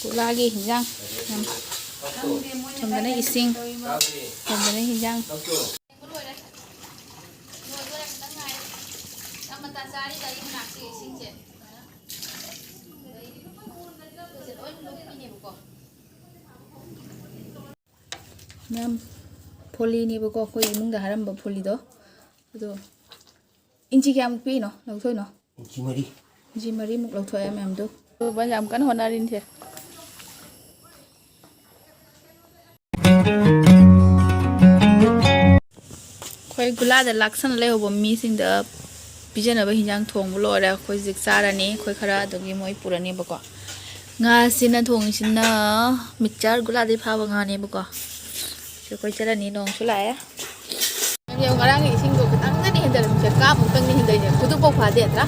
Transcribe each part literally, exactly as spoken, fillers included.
ꯒꯨꯂꯥꯒꯤ ꯍꯤꯟꯖꯥꯡ꯫ ꯌꯥꯝ ꯊꯨꯝꯗꯅ ꯏꯁꯤꯡ, ꯊꯨꯝꯗꯅ ꯍꯤꯟꯖꯥꯡ꯫ ꯃꯌꯥꯝ ꯐꯣꯂꯤꯅꯦꯕꯀꯣ, ꯑꯩꯈꯣꯏ ꯏꯃꯨꯡꯗ ꯍꯥꯔꯝꯕ ꯐꯣꯂꯤꯗꯣ꯫ ꯑꯗꯣ ꯏꯟꯆꯤ ꯀꯌꯥꯃꯨꯛ ꯄꯤꯛꯏꯅꯣ ꯂꯧꯊꯣꯛꯏꯅꯣ? ꯏꯟꯆꯤ ꯃꯔꯤ꯫ ꯏꯟꯆꯤ ꯃꯔꯤꯃꯨꯛ ꯂꯧꯊꯣꯛꯑꯦ ꯃꯌꯥꯝꯗꯣ꯫ ꯕꯥꯕꯥ ꯌꯥꯝ ꯀꯟꯅ ꯍꯣꯠꯅꯔꯤꯅꯦ꯫ ꯑꯩꯈꯣꯏ ꯒꯨꯂꯥꯗ ꯂꯥꯛꯁꯟꯅ ꯂꯩꯍꯧꯕ ꯃꯤꯁꯤꯡꯗ ꯄꯤꯖꯅꯕ ꯍꯤꯟꯖꯥꯡ ꯊꯣꯡꯕ ꯂꯣꯏꯔꯦ꯫ ꯑꯩꯈꯣꯏ ꯍꯧꯖꯤꯛ ꯆꯥꯔꯅꯤ꯫ ꯑꯩꯈꯣꯏ ꯈꯔ ꯑꯗꯨꯒꯤ ꯃꯣꯏ ꯄꯨꯔꯅꯦꯕꯀꯣ꯫ ꯉꯥꯁꯤꯅ ꯊꯣꯡꯉꯤꯁꯤꯅ ꯃꯤꯛꯆꯔ ꯒꯨꯂꯥꯗꯩ ꯐꯥꯕ ꯉꯥꯅꯦꯕꯀꯣ꯫ ꯁꯤ ꯑꯩꯈꯣꯏ ꯆꯠꯂꯅꯤ꯫ ꯅꯣꯡꯁꯨ ꯂꯥꯛꯑꯦ꯫ ꯅꯪ ꯌꯦꯡꯉꯨ, ꯉꯔꯥꯡꯒꯤ ꯏꯁꯤꯡꯗꯣ ꯈꯤꯇꯪꯗꯅꯤ ꯍꯦꯟꯊꯔꯝꯃꯤꯁꯦ, ꯀꯥꯞꯃꯨꯛꯇꯪꯅꯤ ꯍꯦꯟꯊꯩꯁꯦ, ꯈꯨꯗꯨꯞꯐꯥꯎ ꯐꯥꯗꯦ ꯅꯠꯇ꯭ꯔꯥ?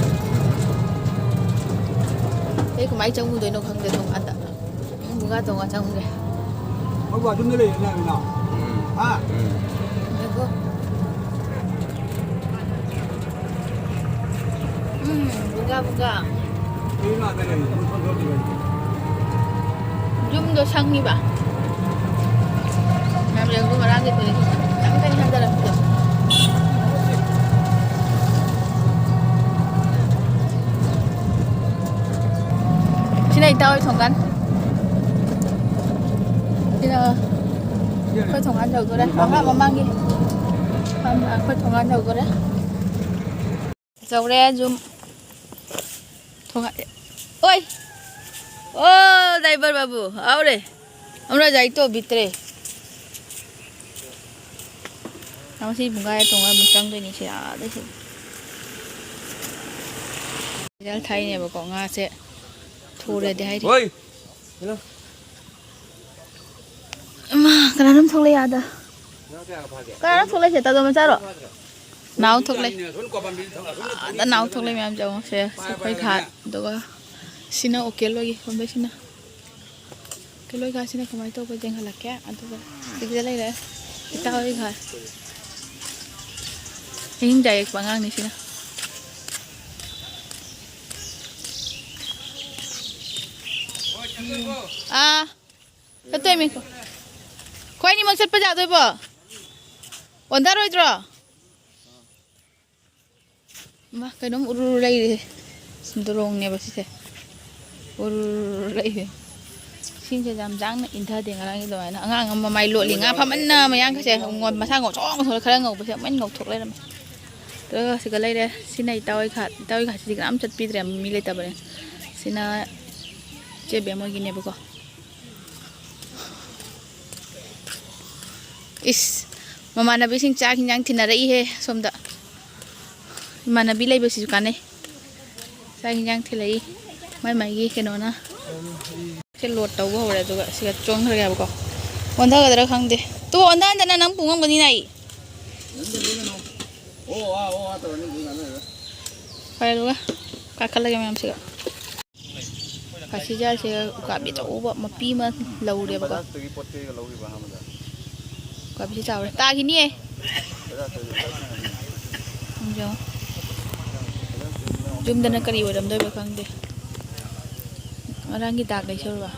ꯑꯩ ꯀꯃꯥꯏꯅ ꯆꯪꯉꯨꯗꯣꯏꯅꯣ ꯈꯪꯗꯦ ꯊꯣꯡꯒꯥꯟꯗ꯫ ꯕꯨꯡꯒꯥ ꯇꯣꯡꯉ ꯆꯪꯉꯨꯒꯦ꯫ ꯃꯣꯏꯕꯨ ꯑꯗꯨꯝꯅ ꯂꯩꯔꯦꯅꯦ, ꯑꯗꯨꯅ꯫ ꯎꯝ꯫ ꯍꯥ? ꯎꯝ꯫ ꯉꯥꯏꯈꯣ꯫ ꯎꯝ, ꯕꯨꯡꯒꯥ, ꯕꯨꯡꯒꯥ꯫ ꯌꯨꯝꯗꯣ ꯁꯪꯉꯤꯕ꯫ ꯃꯌꯥꯝ ꯌꯦꯡꯉꯨ, ꯉꯔꯥꯡꯒꯤ ꯇꯣꯏꯂꯦꯠ ꯈꯤꯇꯪ ꯈꯤꯇꯪ ꯍꯟꯊꯔꯛꯄꯗꯣ꯫ ꯁꯤꯅ ꯏꯇꯥꯎ ꯍꯣꯏ ꯊꯣꯡꯒꯥꯟ꯫ ꯁꯤꯅ ꯑꯩꯈꯣꯏ ꯊꯣꯡꯒꯥꯟ ꯌꯧꯗꯣꯔꯦ꯫ ꯑꯃ ꯃꯃꯥꯡꯒꯤ꯫ ꯑꯃ ꯑꯩꯈꯣꯏ ꯊꯣꯡꯒꯥꯟ ꯌꯧꯗꯣꯔꯦ꯫ ꯌꯧꯔꯦ ꯌꯨꯝ꯫ ꯊꯣꯡꯒꯥꯟ꯫ ꯑꯣꯏ! ꯑꯣ, driver ꯕꯥꯕꯨ, ꯑꯧꯔꯦ꯫ हमरा जाई तो भीतरे। ꯉꯁꯤ ꯄꯨꯡꯈꯥꯏ ꯇꯣꯡꯉ ꯑꯃꯨꯛ ꯆꯪꯗꯣꯏꯅꯤ ꯁꯤ ꯑꯥꯗꯁꯨ꯫ ꯔꯤꯖꯜ ꯊꯥꯏꯅꯦꯕꯀꯣ, ꯉꯥꯁꯦ ꯊꯨꯔꯗꯤ ꯍꯥꯏꯔꯤ꯫ ꯍꯣꯏ꯫ ꯏꯃꯥ, ꯀꯅꯥꯅꯣꯝ ꯊꯣꯛꯂꯛꯑꯦ ꯑꯥꯗ꯫ ꯀꯅꯥꯅꯣꯝ ꯊꯣꯛꯂꯛꯏꯁꯦ? ꯇꯥꯗꯣ ꯃꯆꯥꯔꯣ? ꯅꯥꯎ ꯊꯣꯛꯂꯛꯑꯦ꯫ ꯑꯥꯗ ꯅꯥꯎ ꯊꯣꯛꯂꯛꯑꯦ ꯃꯌꯥꯝ ꯌꯦꯡꯉꯣ꯫ ꯁꯦ, ꯑꯩꯈꯣꯏ ꯘꯥꯠ꯫ ꯑꯗꯨꯒ ꯁꯤꯅ ꯑꯣꯀꯦ ꯂꯣꯏꯒꯤ ꯁꯣꯝꯗ ꯁꯤꯅ꯫ ꯑꯣꯀꯦ ꯂꯣꯏ ꯘꯥꯠꯁꯤꯅ ꯀꯃꯥꯏꯅ ꯇꯧꯕ ꯌꯦꯡꯍꯜꯂꯛꯀꯦ꯫ ꯑꯗꯨꯒ ꯁꯤꯒꯤꯗ ꯂꯩꯔꯦ ꯏꯇꯥ ꯍꯣꯏ ꯘꯥꯠ꯫ ꯑꯍꯤꯡ ꯆꯥꯛ ꯌꯦꯛꯄ ꯑꯉꯥꯡꯅꯤ ꯁꯤꯅ꯫ ꯑꯥ, ꯆꯠꯇꯣꯏꯃꯤ꯫ ꯑꯩꯈꯣꯏ ꯑꯅꯤꯃꯛ ꯆꯠꯄ ꯌꯥꯗꯣꯏꯕꯣ? ꯑꯣꯟꯊꯔꯣꯏꯗ꯭ꯔꯣ? ꯃꯥ ꯀꯩꯅꯣꯝ ꯎꯔꯨꯔꯨ ꯂꯩꯔꯦ꯫ ꯗꯣꯔꯣꯡꯅꯦꯕ ꯁꯤꯁꯦ꯫ ꯎꯔꯨꯔꯨ ꯂꯩꯔꯦ꯫ ꯏꯁꯤꯡꯁꯦ ꯌꯥꯝ ꯌꯥꯡꯅ ꯏꯟꯊꯗꯦ ꯉꯔꯥꯡꯒꯤ ꯑꯗꯨꯃꯥꯏꯅ꯫ ꯑꯉꯥꯡ ꯑꯃ ꯃꯃꯥꯏ ꯂꯣꯠꯂꯤ꯫ ꯉꯥ ꯐꯝꯃꯟꯅ ꯃꯌꯥꯡꯒꯁꯦ ꯉꯧ-, ꯃꯁꯥ ꯉꯧꯊꯣꯛ ꯉꯧꯊꯣꯛꯂ ꯈꯔ ꯉꯧꯕꯁꯦ ꯑꯃꯨꯛ ꯍꯦꯟꯅ ꯉꯧꯊꯣꯛ ꯂꯩꯔꯝꯃꯦ꯫ ꯑꯗꯨꯒ ꯁꯤꯒ ꯂꯩꯔꯦ꯫ ꯁꯤꯅ ꯏꯇꯥ ꯍꯣꯏ ꯈꯥꯠ꯫ ꯏꯇꯥ ꯍꯣꯏ ꯈꯥꯠꯁꯤꯗꯤ ꯀꯅꯥꯝ ꯆꯠꯄꯤꯗ꯭ꯔꯦ꯫ ꯃꯤ ꯂꯩꯇꯕꯅꯦ꯫ ꯁꯤꯅ ꯏꯆꯦ ꯕꯦꯝ ꯍꯣꯏꯒꯤꯅꯦꯕꯀꯣ꯫ ꯏꯁ, ꯃꯃꯥꯟꯅꯕꯤꯁꯤꯡ ꯆꯥꯛ ꯍꯤꯟꯖꯥꯡ ꯊꯤꯟꯅꯔꯛꯏꯍꯦ ꯁꯣꯝꯗ꯫ ꯏꯃꯥꯟꯅꯕꯤ ꯂꯩꯕꯁꯤꯁꯨ ꯀꯥꯟꯅꯩ꯫ ꯆꯥꯛ ꯍꯤꯟꯖꯥꯡ ꯊꯤꯜꯂꯛꯏ꯫ ꯃꯥꯏ ꯃꯥꯏꯒꯤ ꯀꯩꯅꯣꯅ꯫ ꯁꯤ ꯂꯣꯗ ꯇꯧꯕ ꯍꯧꯔꯦ, ꯑꯗꯨꯒ ꯁꯤꯒ ꯆꯣꯡꯈ꯭ꯔꯒꯦꯕꯀꯣ꯫ ꯑꯣꯟꯊꯒꯗ꯭ꯔꯥ ꯈꯪꯗꯦ꯫ ꯇꯨ ꯑꯣꯟꯊꯍꯟꯗꯅ ꯅꯪ ꯄꯨ ꯉꯝꯒꯅꯤꯅ ꯑꯩ꯫ ꯐꯔꯦ, ꯑꯗꯨꯒ ꯀꯥꯈꯠꯂꯒꯦ ꯃꯌꯥꯝꯁꯤꯒ꯫ ꯈꯥꯁꯤꯖꯥꯁꯦ ꯎꯀꯥꯕꯤ ꯑꯆꯧꯕ ꯃꯄꯤ ꯑꯃ ꯂꯧꯔꯦꯕꯀꯣ꯫ ꯕꯖꯥꯔꯗꯒꯤ ꯄꯣꯠ ꯆꯩꯒ ꯂꯧꯈꯤꯕ ꯑꯍꯥꯟꯕꯗ꯫ ꯎꯀꯥꯕꯤꯁꯦ ꯆꯥꯎꯔꯦ꯫ ꯇꯥꯈꯤꯅꯤꯌꯦ꯫ ꯕꯖꯥꯔꯗꯒꯤ ꯂꯧꯈꯤꯕ꯫ ꯌꯦꯡꯉꯣ꯫ ꯌꯨꯝꯗꯅ ꯀꯔꯤ ꯑꯣꯏꯔꯝꯗꯣꯏꯕ ꯈꯪꯗꯦ꯫ ꯉꯔꯥꯡꯒꯤ ꯗꯥꯛ ꯂꯩꯁꯧꯔꯕ?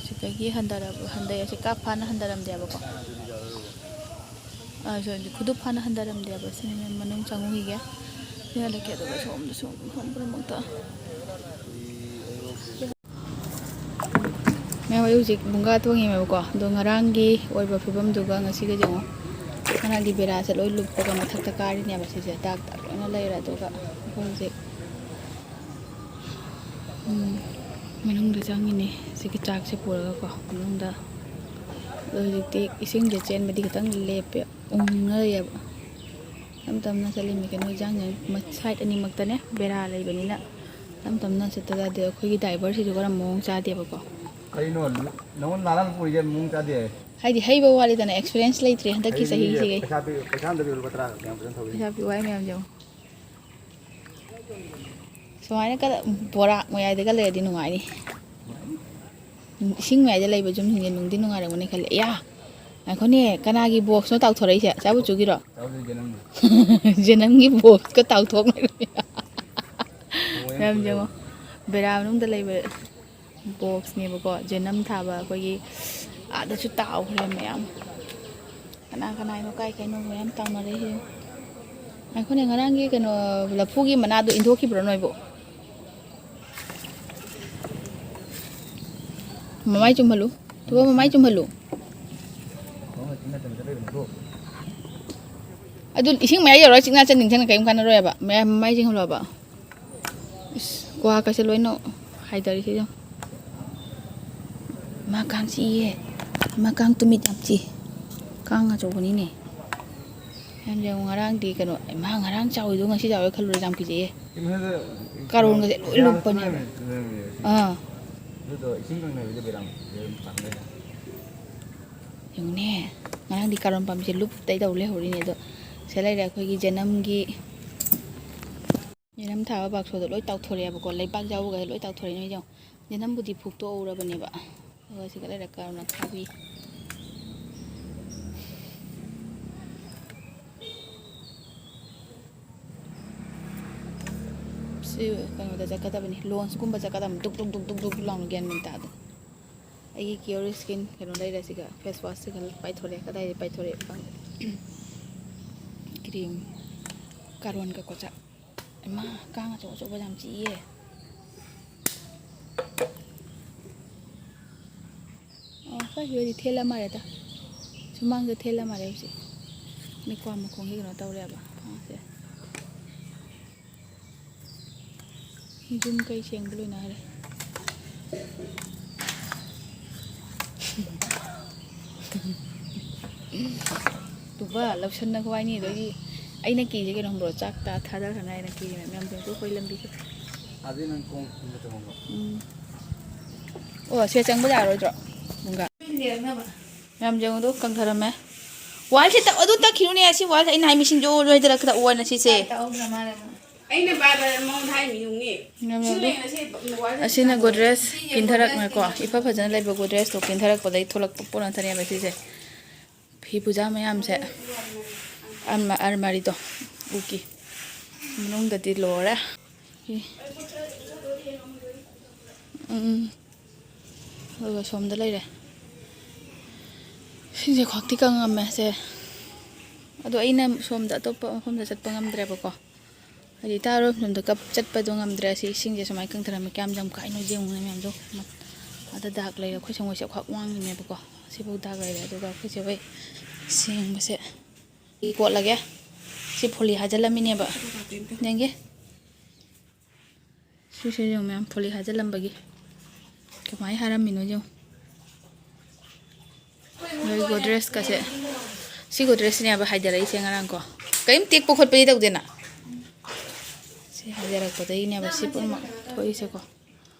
ꯁꯤꯗꯒꯤ ꯍꯟꯊꯔꯕ, ꯍꯟꯊꯩ꯫ ꯑꯁꯤ ꯀꯥꯞ ꯐꯥꯅ ꯍꯟꯊꯔꯝꯗꯦꯕꯀꯣ꯫ ꯑ, ꯁꯣꯔꯤ, ꯈꯨꯗꯨꯞ ꯐꯥꯅ ꯍꯟꯊꯔꯝꯗꯦꯕ꯫ ꯁꯤꯅ ꯃꯅꯨꯡ ꯆꯪꯉꯨꯈꯤꯒꯦ꯫ ꯁꯤꯅ ꯂꯩꯀꯦ꯫ ꯑꯗꯨꯒ ꯁꯣꯝꯗ, ꯁꯣꯝ, ꯁꯣꯝ ꯄꯨꯝꯅꯃꯛꯇ꯫ ꯃꯌꯥꯝ, ꯑꯩ ꯍꯧꯖꯤꯛ ꯕꯨꯡꯒꯥ ꯇꯣꯡꯉꯤꯃꯦꯕꯀꯣ꯫ ꯑꯗꯣ ꯉꯔꯥꯡꯒꯤ ꯑꯣꯏꯕ ꯐꯤꯕꯝꯗꯨꯒ ꯉꯁꯤꯒ ꯌꯦꯡꯉꯣ꯫ ꯉꯔꯥꯡꯗꯤ ꯕꯦꯔꯥꯁꯦ ꯂꯣꯏ ꯂꯨꯞꯄꯒ ꯃꯊꯛꯇ ꯀꯥꯔꯤꯅꯦꯕ꯫ ꯁꯤꯁꯦ ꯗꯥꯛ ꯗꯥꯛ ꯂꯣꯏꯅ ꯂꯩꯔꯦ꯫ ꯑꯗꯨꯒ ꯑꯩꯈꯣꯏ ꯍꯧꯖꯤꯛ, ꯎꯝ, ꯃꯅꯨꯡꯗ ꯆꯪꯉꯤꯅꯦ꯫ ꯁꯤꯒꯤ ꯆꯥꯛꯁꯦ ꯄꯨꯔꯒꯀꯣ ꯃꯅꯨꯡꯗ꯫ ꯑꯗꯣ ꯍꯧꯖꯤꯛꯇꯤ ꯏꯁꯤꯡꯁꯦ ꯆꯦꯟꯕꯗꯤ ꯈꯤꯇꯪ ꯂꯦꯞꯄꯦ, ꯎꯪꯉ ꯂꯩꯌꯦꯕ꯫ ꯇꯞ ꯇꯞꯅ ꯆꯠꯂꯤꯃꯤ ꯀꯩꯅꯣ, ꯏꯟꯖꯥꯡꯁꯦ ꯁꯥꯏꯠ ꯑꯅꯤꯃꯛꯇꯅꯦ ꯕꯦꯔꯥ ꯂꯩꯕꯅꯤꯅ ꯇꯞ ꯇꯞꯅ ꯆꯠꯇ ꯌꯥꯗꯦ꯫ ꯑꯩꯈꯣꯏꯒꯤ ꯗ꯭ꯔꯥꯏꯚꯔꯁꯤꯁꯨ ꯈꯔ ꯃꯑꯣꯡ ꯆꯥꯗꯦꯕꯀꯣ꯫ ꯀꯩꯅꯣ, ꯅꯉꯣꯟ ꯅꯥꯔꯥ ꯄꯨꯔꯤꯁꯦ ꯃꯑꯣꯡ ꯆꯥꯗꯦ ꯍꯥꯏ? ꯍꯥꯏꯗꯤ ꯍꯩꯕ ꯋꯥꯠꯂꯤꯗꯅ, ꯑꯦꯛꯁꯄꯤꯔꯤꯌꯦꯟꯁ ꯂꯩꯇ꯭ꯔꯦ ꯍꯟꯗꯛꯀꯤ ꯑꯩ ꯃꯤꯁꯦ ꯆꯍꯤꯁꯤꯒꯤ꯫ ꯄꯩꯁꯥ ꯄꯤ-, ꯄꯩꯁꯥ ꯑꯝꯇ ꯄꯤꯔꯣ, ꯂꯨꯄꯥ ꯇꯔꯥ ꯈꯛꯇ ꯌꯥꯝ ꯐꯖꯅ ꯊꯧꯔꯤ꯫ ꯄꯩꯁꯥ ꯄꯤꯌꯨ ꯍꯥꯏ ꯃꯌꯥꯝꯁꯦ ꯌꯦꯡꯉꯣ꯫ ꯁꯨꯃꯥꯏꯅ ꯀ-, ꯕꯣꯔꯥꯛ ꯃꯌꯥꯏꯗꯒ ꯂꯩꯔꯗꯤ ꯅꯨꯡꯉꯥꯏꯅꯤ꯫ ꯏꯁꯤꯡ ꯃꯌꯥꯏꯗ ꯂꯩꯕ ꯌꯨꯝꯁꯤꯡꯁꯦ ꯅꯨꯡꯗꯤ ꯅꯨꯡꯉꯥꯏꯔꯝꯒꯅꯤ ꯈꯜꯂꯦ꯫ ꯑꯌꯥ! ꯉꯥꯏꯈꯣꯅꯦ, ꯀꯅꯥꯒꯤ ꯕꯣꯛꯁꯅꯣ ꯇꯥꯎꯊꯣꯔꯛꯏꯁꯦ? ꯆꯥꯕꯨ ꯆꯨꯒꯤꯔꯣ? ꯆꯥꯕꯨ ꯆꯨꯒꯤ ꯅꯪꯒꯤ꯫ ꯖꯦꯅꯝꯒꯤ ꯕꯣꯛꯁꯀ ꯇꯥꯎꯊꯣꯛ ꯂꯩꯔꯝꯃꯦ꯫ ꯃꯌꯥꯝ ꯌꯦꯡꯉꯣ, ꯕꯦꯔꯥ ꯃꯅꯨꯡꯗ ꯂꯩꯕ꯫ ꯕꯣꯛꯁꯅꯦꯕꯀꯣ, ꯖꯦꯅꯝ ꯊꯥꯕ ꯑꯩꯈꯣꯏꯒꯤ꯫ ꯑꯥꯗꯁꯨ ꯇꯥꯎꯈ꯭ꯔꯦ ꯃꯌꯥꯝ꯫ ꯀꯅꯥ ꯀꯅꯥꯅꯣ, ꯀꯥꯏ ꯀꯥꯏꯅꯣ ꯃꯌꯥꯝ ꯇꯥꯎꯅꯔꯦ ꯁꯤꯗ꯫ ꯉꯥꯏꯈꯣꯅꯦ, ꯉꯔꯥꯡꯒꯤ ꯀꯩꯅꯣ, ꯂꯐꯨꯒꯤ ꯃꯅꯥꯗꯣ ꯏꯟꯊꯣꯛꯈꯤꯕ꯭ꯔꯣ ꯅꯣꯏꯕꯨ? ꯃꯃꯥꯏ ꯆꯨꯝꯍꯜꯂꯨ꯫ ꯊꯨꯕ, ꯃꯃꯥꯏ ꯆꯨꯝꯍꯜꯂꯨ꯫ ꯑꯗꯨ ꯏꯁꯤꯡ ꯃꯌꯥꯏ ꯌꯧꯔꯒ ꯆꯤꯛꯅꯥ ꯆꯟ ꯅꯤꯡꯊꯅ ꯀꯔꯤꯝ ꯀꯥꯟꯅꯔꯣꯏꯕ꯫ ꯃꯌꯥꯏ, ꯃꯃꯥꯏ ꯆꯤꯡꯍꯜꯂꯣꯕ꯫ ꯏꯁ, ꯀ꯭ꯋꯥꯀꯁꯦ ꯂꯣꯏꯅ ꯍꯥꯏꯗꯔꯤꯁꯦ ꯌꯦꯡꯉꯣ꯫ ꯏꯃꯥ, ꯀꯥꯡ ꯆꯤꯛꯏꯌꯦ꯫ ꯏꯃꯥ, ꯀꯥꯡ ꯇꯨꯃꯤꯠ ꯌꯥꯝ ꯆꯤꯛꯏ꯫ ꯀꯥꯡ ꯑꯆꯧꯕꯅꯤꯅꯦ꯫ ꯌꯥꯝ ꯌꯦꯡꯉꯨ, ꯉꯔꯥꯡꯗꯤ ꯀꯩꯅꯣ, ꯏꯃꯥ, ꯉꯔꯥꯡ ꯆꯥꯎꯋꯤꯗꯣ ꯉꯁꯤ ꯆꯥꯎꯋꯦ ꯈꯜꯂꯨꯔꯦ, ꯌꯥꯝ ꯀꯤꯖꯩꯌꯦ꯫ ꯀꯥꯔꯣꯟꯒꯁꯦ ꯂꯣꯏ ꯂꯨꯞꯄꯅꯦꯕ꯫ ꯑꯥ꯫ ꯑꯗꯨꯗꯣ ꯏꯁꯤꯡ ꯀꯪꯅꯕꯤꯗ ꯕꯦꯔꯥꯝ ꯂꯩꯔꯝ ꯆꯥꯡꯗ꯫ ꯌꯦꯡꯉꯨꯅꯦ, ꯉꯔꯥꯡꯗꯤ ꯀꯥꯔꯣꯟ ꯄꯥꯝꯕꯤꯁꯦ ꯂꯨꯞꯇꯩ ꯇꯧ ꯂꯩꯍꯧꯔꯤꯅꯦ꯫ ꯑꯗꯣ ꯁꯤꯗ ꯂꯩꯔꯦ ꯑꯩꯈꯣꯏꯒꯤ ꯖꯦꯅꯝꯒꯤ꯫ ꯖꯦꯅꯝ ꯊꯥꯕ ꯕꯥꯛꯁꯣꯗꯣ ꯂꯣꯏ ꯇꯥꯎꯊꯣꯔꯛꯑꯦꯕꯀꯣ, ꯂꯩꯕꯥꯛ ꯌꯥꯎꯕꯒꯩ ꯂꯣꯏ ꯇꯥꯎꯊꯣꯔꯛꯑꯦ꯫ ꯅꯣꯏ ꯌꯦꯡꯉꯣ, ꯖꯦꯅꯝꯕꯨꯗꯤ ꯐꯨꯛꯇꯣꯛꯍꯧꯔꯕꯅꯦꯕ꯫ ꯑꯗꯨꯒ ꯁꯤꯒ ꯂꯩꯔꯦ ꯀꯥꯔꯣꯟ ꯑꯈꯥꯕꯤ꯫ ꯁꯤ ꯀꯩꯅꯣꯗ ꯆꯠꯀꯗꯕꯅꯤ, ꯂꯣꯟꯁꯀꯨꯝꯕ ꯆꯠꯀꯗꯕꯅꯤ꯫ ꯗꯨꯛ ꯗꯨꯛ ꯗꯨꯛ ꯗꯨꯛ ꯗꯨꯛ ꯂꯥꯎꯅ, ꯒ꯭ꯌꯥꯟ ꯃꯦꯟ ꯇꯥꯗꯦ꯫ ꯑꯩꯒꯤ ꯀꯤꯌꯣꯔ ꯁ꯭ꯀꯤꯟ ꯀꯩꯅꯣ ꯂꯩꯔꯦ꯫ ꯁꯤꯒ ꯐꯦꯁ ꯋꯥꯁꯁꯤꯒ ꯄꯥꯏꯊꯣꯔꯛꯑꯦ꯫ ꯀꯗꯥꯏꯗ ꯄꯥꯏꯊꯣꯔꯛꯑꯦ ꯈꯪꯗꯦ꯫ ꯀ꯭ꯔꯤꯝ, ꯀꯥꯔꯣꯟꯒ ꯀꯣꯆꯥ꯫ ꯏꯃꯥ, ꯀꯥꯡ ꯑꯆꯧ ꯑꯆꯧꯕ ꯌꯥꯝ ꯆꯤꯛꯏꯌꯦ꯫ ꯑꯣ, ꯈꯔ ꯍꯦꯛꯗꯤ ꯊꯦꯜꯂ ꯃꯥꯜꯂꯦꯗ꯫ ꯁꯨꯃꯥꯡꯗ ꯊꯦꯜꯂ ꯃꯥꯜꯂꯦ ꯍꯧꯖꯤꯛ꯫ ꯃꯤꯀ꯭ꯋꯥ ꯃꯈꯣꯡꯁꯦ ꯀꯩꯅꯣ ꯇꯧꯔꯦꯕ꯫ ꯑꯣ, ꯁꯦ꯫ ꯌꯨꯝ ꯀꯩ ꯁꯦꯡꯕ ꯂꯣꯏꯅꯔꯦ꯫ ꯇꯨꯕ ꯂꯧꯁꯟꯅ ꯈ꯭ꯋꯥꯏꯅꯤ꯫ ꯑꯗꯒꯤ ꯑꯩꯅ ꯀꯤꯁꯦ ꯀꯩꯅꯣ ꯈꯪꯕ꯭ꯔꯣ? ꯆꯥꯛ ꯇꯥ ꯊꯥꯗꯈ꯭ꯔꯅꯤ ꯍꯥꯏꯅ ꯀꯤꯔꯦ ꯃꯌꯥꯝ꯫ ꯌꯦꯡꯊꯣꯛꯈꯣ ꯑꯩꯈꯣꯏ ꯂꯝꯕꯤꯁꯦ꯫ ꯑꯗꯨꯗꯤ ꯅꯪ ꯈꯣꯡ ꯈꯨꯝꯕ ꯆꯪꯉꯝꯕ꯫ ꯎꯝ꯫ ꯑꯣ, ꯁꯦ ꯆꯪꯕ ꯌꯥꯔꯣꯏꯗ꯭ꯔꯣ? ꯅꯨꯡꯒꯥ꯫ ꯃꯌꯥꯝ ꯌꯦꯡꯉꯨꯗꯣ, ꯀꯪꯊꯔꯝꯃꯦ꯫ ꯋꯥꯜꯁꯦ ꯇꯛ-, ꯑꯗꯨ ꯇꯛꯈꯤꯅꯨꯅꯦ, ꯑꯁꯤ ꯋꯥꯜꯁꯦ ꯑꯩꯅ ꯍꯥꯏ ꯃꯤꯁꯤꯡ ꯖꯣ ꯖꯣ ꯍꯩꯗꯔꯛ ꯇꯛꯑꯣꯅ ꯁꯤꯁꯦ꯫ ꯇꯛꯍꯧꯗ꯭ꯔ ꯃꯥꯜꯂꯦ ꯃꯥ꯫ ꯑꯩꯅ ꯕꯥꯔ ꯕꯥꯔ ꯃꯉꯣꯟꯗ ꯍꯥꯏꯃꯤꯅꯨꯅꯦ꯫ ꯉꯝꯃꯦ ꯁꯤ ꯑꯗꯨ꯫ ꯂꯩ, ꯑꯁꯤ ꯋꯥꯜꯁꯦ ꯑꯁꯤꯅ ꯇꯛꯍꯧꯗ꯭ꯔ꯫ ꯒꯣꯗ꯭ꯔꯦꯖ ꯁꯤ ꯀꯤꯟꯊꯔꯛꯅꯀꯣ, ꯒꯣꯗ꯭ꯔꯦꯖ ꯏꯐ ꯐꯖꯅ ꯂꯩꯕ ꯒꯣꯗ꯭ꯔꯦꯖꯇꯣ ꯀꯤꯟꯊꯔꯛꯄꯗꯒꯤ ꯊꯣꯛꯂꯛꯄ ꯄꯣꯠ ꯉꯥꯛꯇꯅꯦꯕ ꯁꯤꯁꯦ꯫ ꯐꯤ ꯄꯨꯖꯥ ꯃꯌꯥꯝꯁꯦ ꯑꯜꯃ-, ꯑꯜꯃꯥꯔꯤꯗꯣ ꯎꯀꯤ ꯃꯅꯨꯡꯗꯗꯤ ꯂꯣꯏꯔꯦ꯫ ꯎꯝ꯫ ꯑꯗꯨꯒ ꯁꯣꯝꯗ ꯂꯩꯔꯦ꯫ ꯏꯁꯤꯡꯁꯦ ꯈ꯭ꯋꯥꯛꯇꯤ ꯀꯪꯉꯝꯃꯦ ꯁꯦ꯫ ꯑꯗꯣ ꯑꯩꯅ ꯁꯣꯝꯗ ꯑꯇꯣꯞꯄ ꯃꯐꯝꯗ ꯆꯠꯄ ꯉꯝꯗ꯭ꯔꯦꯕꯀꯣ꯫ ꯍꯥꯏꯗꯤ ꯏꯇꯥꯔꯣꯝ ꯁꯣꯝꯗ ꯀꯞ ꯆꯠꯄꯗꯣ ꯉꯝꯗ꯭ꯔꯦ꯫ ꯁꯤ ꯏꯁꯤꯡꯁꯦ ꯁꯨꯃꯥꯏꯅ ꯀꯪꯊꯔꯝꯃꯦ꯫ ꯀꯌꯥꯝ ꯌꯥꯝ ꯀꯥꯏꯅꯣ ꯌꯦꯡꯉꯨꯅꯦ ꯃꯌꯥꯝꯗꯣ꯫ ꯑꯗ ꯗꯥꯛ ꯂꯩꯔꯦ꯫ ꯑꯩꯈꯣꯏ ꯁꯪꯒꯣꯏꯁꯦ ꯈ꯭ꯋꯥꯛ ꯋꯥꯡꯉꯤꯅꯦꯕꯀꯣ꯫ ꯁꯤꯐꯥꯎ ꯗꯥꯛ ꯂꯩꯔꯦ꯫ ꯑꯗꯨꯒ ꯑꯩꯈꯣꯏ ꯆꯦ ꯍꯣꯏ ꯁꯦꯡꯕꯁꯦ꯫ ꯀꯣꯠꯂꯒꯦ꯫ ꯁꯤ ꯐꯣꯂꯤ ꯍꯥꯏꯖꯤꯜꯂꯝꯃꯤꯅꯦꯕ꯫ ꯌꯦꯡꯒꯦ꯫ ꯁꯤꯁꯦ ꯌꯦꯡꯉꯨ ꯃꯌꯥꯝ, ꯐꯣꯂꯤ ꯍꯥꯏꯖꯤꯜꯂꯝꯕꯒꯤ꯫ ꯀꯃꯥꯏꯅ ꯍꯥꯏꯔꯝꯃꯤꯅꯣ ꯌꯦꯡꯉꯨ꯫ ꯅꯣꯏ ꯒꯣꯗ꯭ꯔꯦꯖꯀꯁꯦ꯫ ꯁꯤ ꯒꯣꯗ꯭ꯔꯦꯖꯁꯤꯅꯦꯕ ꯍꯥꯏꯗꯔꯛꯏꯁꯦ ꯉꯔꯥꯡ ꯀꯣ꯫ ꯀꯔꯤꯝ ꯇꯦꯛꯄ ꯈꯣꯠꯄꯗꯤ ꯇꯧꯗꯦꯅ꯫ ꯁꯤ ꯍꯥꯏꯗꯔꯛꯄꯗꯒꯤꯅꯦꯕ ꯁꯤ ꯄꯨꯝꯅꯃꯛ ꯊꯣꯛꯏꯁꯦꯀꯣ꯫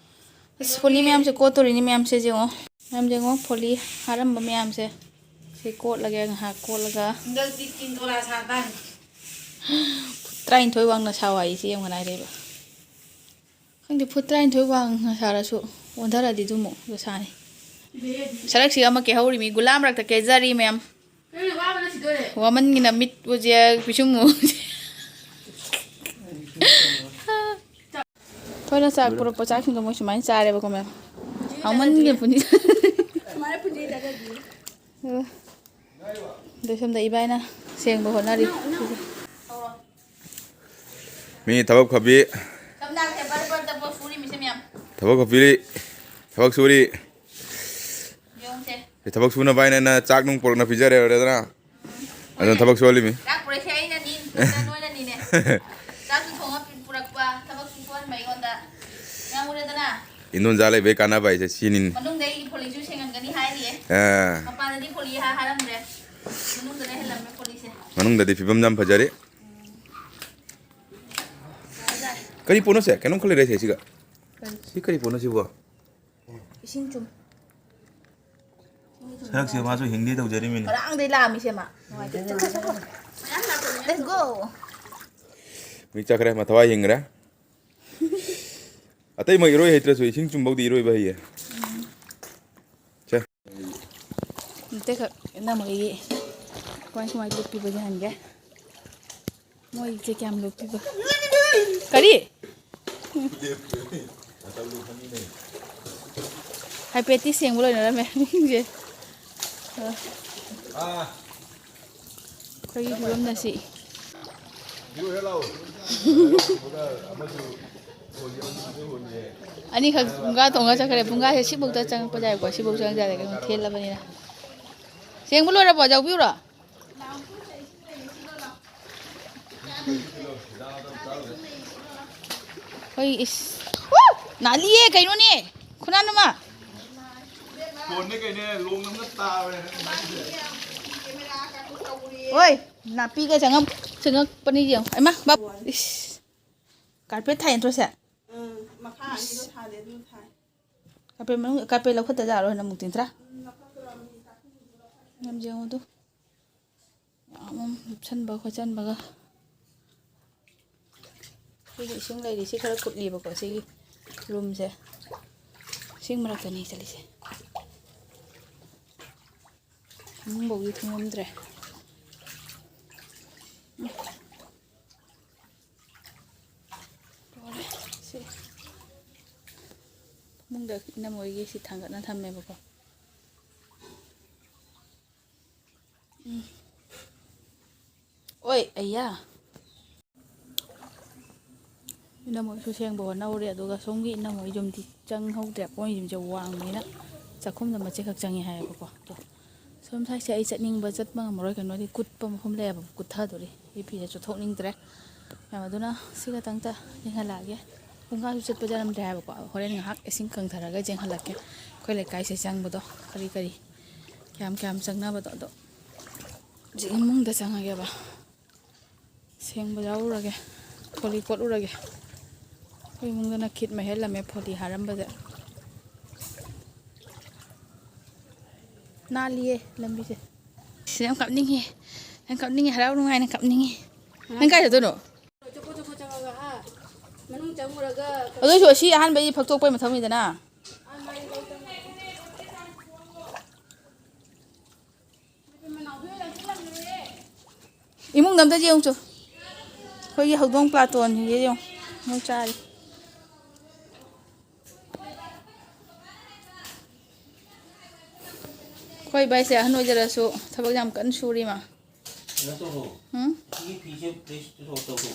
ꯑꯁ, ꯐꯣꯂꯤ ꯃꯌꯥꯝꯁꯦ ꯀꯣꯠꯇꯣꯔꯤꯅꯤ ꯃꯌꯥꯝꯁꯦ ꯌꯦꯡꯉꯣ꯫ ꯃꯌꯥꯝ ꯌꯦꯡꯉꯣ, ꯐꯣꯂꯤ ꯍꯥꯔꯝꯕ ꯃꯌꯥꯝꯁꯦ꯫ ꯁꯤ ꯀꯣꯠꯂꯒꯦ ꯉꯥꯏꯍꯥꯛ ꯀꯣꯠꯂꯒ꯫ ꯍꯟꯗꯛꯇꯤ ꯇꯤꯟꯗꯣꯔꯥ ꯁꯥ ꯇꯥꯔꯦ꯫ ꯐꯨꯠ ꯇꯔꯥꯅꯤꯊꯣꯏ ꯋꯥꯡꯅ ꯁꯥꯎ ꯍꯥꯏ ꯏꯆꯦ ꯑꯃꯒꯅ ꯍꯥꯏꯔꯛꯏꯕ꯫ ꯈꯪꯗꯦ, ꯐꯨꯠ ꯇꯔꯥꯅꯤꯊꯣꯏ ꯋꯥꯡꯅ ꯁꯥꯔꯁꯨ ꯑꯣꯟꯊꯔꯗꯤ ꯑꯗꯨꯃꯨꯛ ꯁꯥꯅꯤ꯫ ꯁꯔꯛꯁꯤꯒ ꯑꯃ ꯀꯦꯍꯧꯔꯤꯃꯤ, ꯒꯨꯂꯥ ꯃꯔꯛꯇ ꯀꯦꯖꯔꯤ ꯃꯌꯥꯝ꯫ ꯅꯪꯅ ꯋꯥꯕꯅ ꯁꯤꯗꯣꯔꯦ꯫ ꯋꯥꯃꯟꯒꯤꯅ ꯃꯤꯠ ꯎꯁꯦ ꯄꯤꯁꯨꯝ ꯎꯁꯦ꯫ ꯑꯩꯈꯣꯏꯅ ꯆꯥꯛ ꯄꯨꯔꯛꯄ ꯆꯥꯛꯁꯤꯡꯗꯣ ꯃꯣꯏ ꯁꯨꯃꯥꯏꯅ ꯆꯥꯔꯦꯕꯀꯣ ꯃꯌꯥꯝ꯫ ꯍꯥꯎꯃꯟꯒꯤ ꯄꯨꯟꯁꯤ꯫ ꯁꯨꯃꯥꯏꯅ ꯄꯨꯟꯁꯤ ꯆꯥꯖꯕꯤ꯫ ꯑꯗꯣ ꯁꯣꯝꯗ ꯏꯕꯥꯏꯅ ꯁꯦꯡꯕ ꯍꯣꯠꯅꯔꯤ꯫ ꯃꯤ ꯊꯕꯛ ꯐꯕꯤ꯫ ꯊꯕꯛ ꯐꯕꯤ꯫ ꯊꯕꯛ ꯁꯨꯔꯤ꯫ ꯊꯕꯛ ꯁꯨꯅꯕ ꯍꯥꯏꯅ ꯆꯥꯛ ꯅꯨꯡ ꯄꯨꯔꯛꯅ ꯄꯤꯖꯔꯦ ꯑꯣꯏꯔꯦꯗꯅ꯫ ꯑꯗꯨꯅ ꯊꯕꯛ ꯁꯨꯍꯜꯂꯤꯃꯤ꯫ ꯆꯥꯛ ꯄꯨꯔꯛꯏꯁꯦ ꯑꯩꯅꯅꯤ, ꯅꯣꯏꯅꯅꯤꯅꯦ꯫ ꯆꯥꯛꯁꯨ ꯊꯣꯡꯉ ꯄꯨꯔꯛꯄ, ꯊꯕꯛꯁꯨ ꯁꯨꯍꯟꯕ ꯑꯩꯉꯣꯟꯗ꯫ ꯌꯥꯝ ꯎꯔꯦꯗꯅ? ꯏꯟꯗꯣꯟꯆꯥ ꯂꯩꯕꯩ ꯀꯥꯟꯅꯕ ꯍꯥꯏꯁꯦ ꯁꯤꯅꯤꯅꯦ꯫ ꯃꯅꯨꯡꯗ ꯑꯩꯒꯤ ꯐꯣꯂꯤꯁꯨ ꯁꯦꯡꯍꯟꯒꯅꯤ ꯍꯥꯏꯔꯤꯌꯦ꯫ ꯑꯥ꯫ ꯃꯄꯥꯟꯗꯗꯤ ꯐꯣꯂꯤ ꯍꯥ-, ꯍꯥꯔꯝꯗ꯭ꯔꯦ꯫ ꯃꯅꯨꯡꯗ ꯂꯩꯍꯜꯂꯝꯃꯦ ꯐꯣꯂꯤꯁꯦ꯫ ꯃꯅꯨꯡꯗꯗꯤ ꯐꯤꯕꯝ ꯌꯥꯝ ꯐꯖꯔꯤ꯫ ꯀꯔꯤ ꯄꯣꯠꯅꯣ ꯁꯦ? ꯀꯩꯅꯣꯝ ꯈꯜ ꯂꯩꯔꯦ ꯁꯦ ꯁꯤꯒ꯫ ꯀꯔꯤ? ꯁꯤ ꯀꯔꯤ ꯄꯣꯠꯅꯣ ꯁꯤꯕꯣ? ꯏꯁꯤꯡ ꯆꯨꯝ꯫ ꯁꯔꯛꯁꯦ ꯃꯥꯁꯨ ꯍꯤꯡꯗꯤ ꯇꯧꯖꯔꯤꯃꯤꯅꯦ꯫ ꯉꯔꯥꯡꯗꯩ ꯂꯥꯛꯑꯝꯃꯤꯁꯦ ꯃꯥ꯫ ꯅꯨꯡꯉꯥꯏꯇꯦ꯫ ꯆꯠꯈ꯭ꯔꯦ, ꯆꯠꯈ꯭ꯔꯦ꯫ Let's go꯫ ꯃꯤ ꯆꯠꯈ꯭ꯔꯦ, ꯃꯊꯋꯥꯏ ꯍꯤꯡꯈ꯭ꯔꯦ꯫ ꯑꯇꯩ ꯃꯣꯏ ꯏꯔꯣꯏ ꯍꯩꯇ꯭ꯔꯁꯨ ꯏꯁꯤꯡ ꯆꯨꯝꯕꯧꯗꯤ ꯏꯔꯣꯏꯕ ꯍꯩꯌꯦ꯫ ꯁꯦ꯫ ꯑꯇꯩꯈꯛ ꯏꯅꯝꯃꯒꯤ ꯀꯃꯥꯏ ꯀꯃꯥꯏ ꯂꯨꯞꯄꯤꯕ ꯌꯦꯡꯍꯟꯒꯦ꯫ ꯃꯣꯏꯁꯦ ꯀꯌꯥꯝ ꯂꯨꯞꯄꯤꯕ? ꯀꯔꯤ? ꯍꯥꯏꯐꯦꯠꯇꯤ ꯁꯦꯡꯕ ꯂꯣꯏꯅꯔꯝꯃꯦ ꯃꯤꯁꯤꯡꯁꯦ꯫ ꯑꯩꯈꯣꯏꯒꯤ ꯐꯤꯕꯝꯅ ꯁꯤ꯫ ꯑꯅꯤꯈꯛ ꯄꯨꯡꯒꯥ ꯇꯣꯡꯉ ꯆꯠꯈ꯭ꯔꯦ꯫ ꯄꯨꯡꯒꯥꯁꯦ ꯁꯤꯐꯧꯗ ꯆꯪꯉꯛꯄ ꯌꯥꯏꯀꯣ, ꯁꯤꯐꯧ ꯆꯪꯉꯛꯄ ꯌꯥꯏ, ꯀꯩꯅꯣ ꯊꯦꯜꯂꯕꯅꯤꯅ꯫ ꯁꯦꯡꯕ ꯂꯣꯏꯔꯕꯣ? ꯌꯥꯎꯕꯤꯌꯨꯔꯣ? ꯍꯣꯏ, ꯏꯁ꯫ ꯎ! ꯅꯥꯜꯂꯤꯌꯦ, ꯀꯩꯅꯣꯅꯦ? ꯈꯨꯅꯥꯟ ꯑꯃ꯫ ꯐꯣꯟꯅꯦ ꯀꯩꯅꯦ, ꯂꯣꯡ ꯑꯃ ꯇꯥꯕꯅꯦ꯫ ꯍꯣꯏ, ꯅꯥꯄꯤꯒ ꯆꯪꯉꯛ-, ꯆꯪꯉꯛꯄꯅꯤ ꯌꯦꯡꯉꯣ꯫ ꯑꯩꯃꯥ, ꯕꯥꯞ-, ꯏꯁ꯫ ꯀꯥꯔꯄꯦꯠ ꯊꯥꯏ ꯅꯠꯇ꯭ꯔꯣ ꯁꯦ? ꯎꯝ, ꯃꯈꯥ ꯑꯅꯤꯗꯣ ꯊꯥꯗꯦ, ꯑꯗꯨ ꯊꯥꯏ꯫ ꯀꯥꯔꯄꯦꯠ ꯃꯅꯨꯡ, ꯀꯥꯔꯄꯦꯠ ꯂꯧꯈꯠꯇ ꯖꯥꯠꯂꯣ ꯅꯃꯨꯛ ꯇꯤꯟꯊ꯭ꯔꯥ? ꯎꯝ, ꯂꯧꯈꯠꯀꯗꯕꯅꯤ, ꯆꯥꯛꯈꯨꯝꯗꯨꯁꯨ ꯂꯧꯈꯠꯀꯗꯕꯅꯤ꯫ ꯌꯥꯝ ꯌꯦꯡꯉꯣ ꯑꯗꯨ꯫ ꯌꯥꯝ ꯂꯨꯞꯁꯟꯕ ꯈꯣꯠꯆꯟꯕꯒ꯫ ꯁꯤꯒꯤ ꯏꯁꯤꯡ ꯂꯩꯔꯤꯁꯤ ꯈꯔ ꯀꯨꯠꯂꯤꯕꯀꯣ, ꯁꯤꯒꯤ ꯔꯨꯝꯁꯦ꯫ ꯏꯁꯤꯡ ꯃꯔꯛꯇꯅꯤ ꯆꯠꯂꯤꯁꯦ꯫ ꯐꯃꯨꯡꯐꯧꯗꯤ ꯊꯨꯡꯉꯝꯗ꯭ꯔꯦ꯫ ꯂꯣꯏꯔꯦ꯫ ꯁꯤ ꯐꯃꯨꯡꯗ ꯏꯅꯝꯃꯣꯏꯒꯤ ꯁꯤ ꯊꯥꯡꯒꯠꯅ ꯊꯝꯃꯦꯕꯀꯣ꯫ ꯎꯝ꯫ ꯑꯣꯏ, ꯑꯌꯥ꯫ ꯏꯅꯝꯃꯣꯏꯁꯨ ꯁꯦꯡꯕ ꯍꯣꯠꯅꯍꯧꯔꯦ, ꯑꯗꯨꯒ ꯁꯣꯝꯒꯤ ꯏꯅꯝꯃꯣꯏ ꯌꯨꯝꯗꯤ ꯆꯪꯍꯧꯗ꯭ꯔꯦ, ꯃꯣꯏ ꯌꯨꯝꯁꯦ ꯋꯥꯡꯕꯅꯤꯅ ꯆꯥꯛꯈꯨꯝꯗ ꯃꯆꯦꯠꯈꯛ ꯆꯪꯉꯦ ꯍꯥꯏꯌꯦꯕꯀꯣ꯫ ꯑꯗꯣ ꯁꯣꯝ ꯁꯥꯏꯠꯁꯦ ꯑꯩ ꯆꯠꯅꯤꯡꯕ ꯆꯠꯄ ꯉꯝꯃꯔꯣꯏ, ꯀꯩꯅꯣꯗꯤ ꯀꯨꯠꯄ ꯃꯐꯝ ꯂꯩꯌꯦꯕ, ꯀꯨꯠꯊꯗꯣꯔꯤ꯫ ꯑꯩ ꯐꯤꯁꯦ ꯆꯨꯞꯊꯣꯛꯅꯤꯡꯗ꯭ꯔꯦ꯫ ꯃꯌꯥꯝ ꯑꯗꯨꯅ ꯁꯤ ꯈꯛꯇꯪꯇ ꯌꯦꯡꯍꯜꯂꯛꯑꯒꯦ꯫ ꯄꯨꯡꯈꯥꯏꯁꯨ ꯆꯠꯄ ꯆꯠꯂꯝꯗ꯭ꯔꯦ ꯍꯥꯏꯕꯀꯣ꯫ ꯍꯣꯔꯦꯟ ꯉꯥꯏꯍꯥꯛ ꯏꯁꯤꯡ ꯀꯪꯊꯔꯒ ꯌꯦꯡꯍꯜꯂꯛꯀꯦ꯫ ꯑꯩꯈꯣꯏ ꯂꯩꯀꯥꯏꯁꯦ ꯆꯪꯕꯗꯣ ꯀꯔꯤ ꯀꯔꯤ ꯀꯌꯥꯝ ꯀꯌꯥꯝ ꯆꯪꯅꯕꯗꯣ꯫ ꯑꯗꯣ ꯍꯧꯖꯤꯛ ꯏꯃꯨꯡꯗ ꯆꯪꯉꯒꯦꯕ꯫ ꯁꯦꯡꯕ ꯌꯥꯎꯔꯨꯔꯒꯦ꯫ ꯐꯣꯂꯤ ꯀꯣꯠꯂꯨꯔꯒꯦ꯫ ꯑꯩꯈꯣꯏ ꯏꯃꯨꯡꯗꯅ ꯈꯤꯠ ꯃꯍꯦꯜꯂꯝꯃꯦ ꯐꯣꯂꯤ ꯍꯥꯔꯝꯕꯗ꯫ ꯅꯥꯜꯂꯤꯌꯦ ꯂꯝꯕꯤꯁꯦ꯫ ꯁꯤ ꯌꯥꯝ ꯀꯞꯅꯤꯡꯉꯦ꯫ ꯌꯥꯝ ꯀꯞꯅꯤꯡꯉꯦ꯫ ꯍꯔꯥꯎ ꯅꯨꯡꯉꯥꯏꯅ ꯀꯞꯅꯤꯡꯉꯦ꯫ ꯅꯪ ꯀꯥꯏ ꯆꯠꯇꯣꯏꯅꯣ? ꯆꯀꯣ ꯆꯀꯣ ꯆꯪꯉꯒ, ꯍꯥ? ꯃꯅꯨꯡ ꯆꯪꯉꯨꯔꯒ ꯑꯗꯨ ꯑꯣꯏꯁꯨ ꯑꯁꯤ ꯑꯍꯥꯟꯕꯩꯗꯤ ꯐꯛꯇꯣꯛꯄꯩ ꯃꯊꯧꯅꯤꯗꯅ꯫ ꯑꯥ, ꯃꯥꯏ ꯂꯧ ꯆꯪꯉꯨꯔꯒ꯫ ꯏꯃꯨꯡꯗ ꯑꯝꯇ ꯌꯦꯡꯉꯨ ꯆꯣ꯫ ꯑꯩꯈꯣꯏꯒꯤ ꯍꯧꯗꯣꯡ ꯄ꯭ꯂꯥꯇꯣꯟꯁꯤꯡꯁꯦ ꯌꯦꯡꯉꯨ꯫ ꯃꯣꯏ ꯆꯥꯔꯤ꯫ ꯑꯩꯈꯣꯏ ꯏꯕꯥꯏꯁꯦ ꯑꯍꯟ ꯑꯣꯏꯖꯔꯁꯨ ꯊꯕꯛ ꯌꯥꯝ ꯀꯟꯅ ꯁꯨꯔꯤ ꯃꯥ꯫ ꯀꯩꯅꯣ ꯇꯧꯔꯣ꯫ ꯎꯝ? ꯁꯤꯒꯤ ꯐꯤꯁꯦ ꯄ꯭ꯂꯦꯁ ꯇꯧ-, ꯇꯧꯔꯣ꯫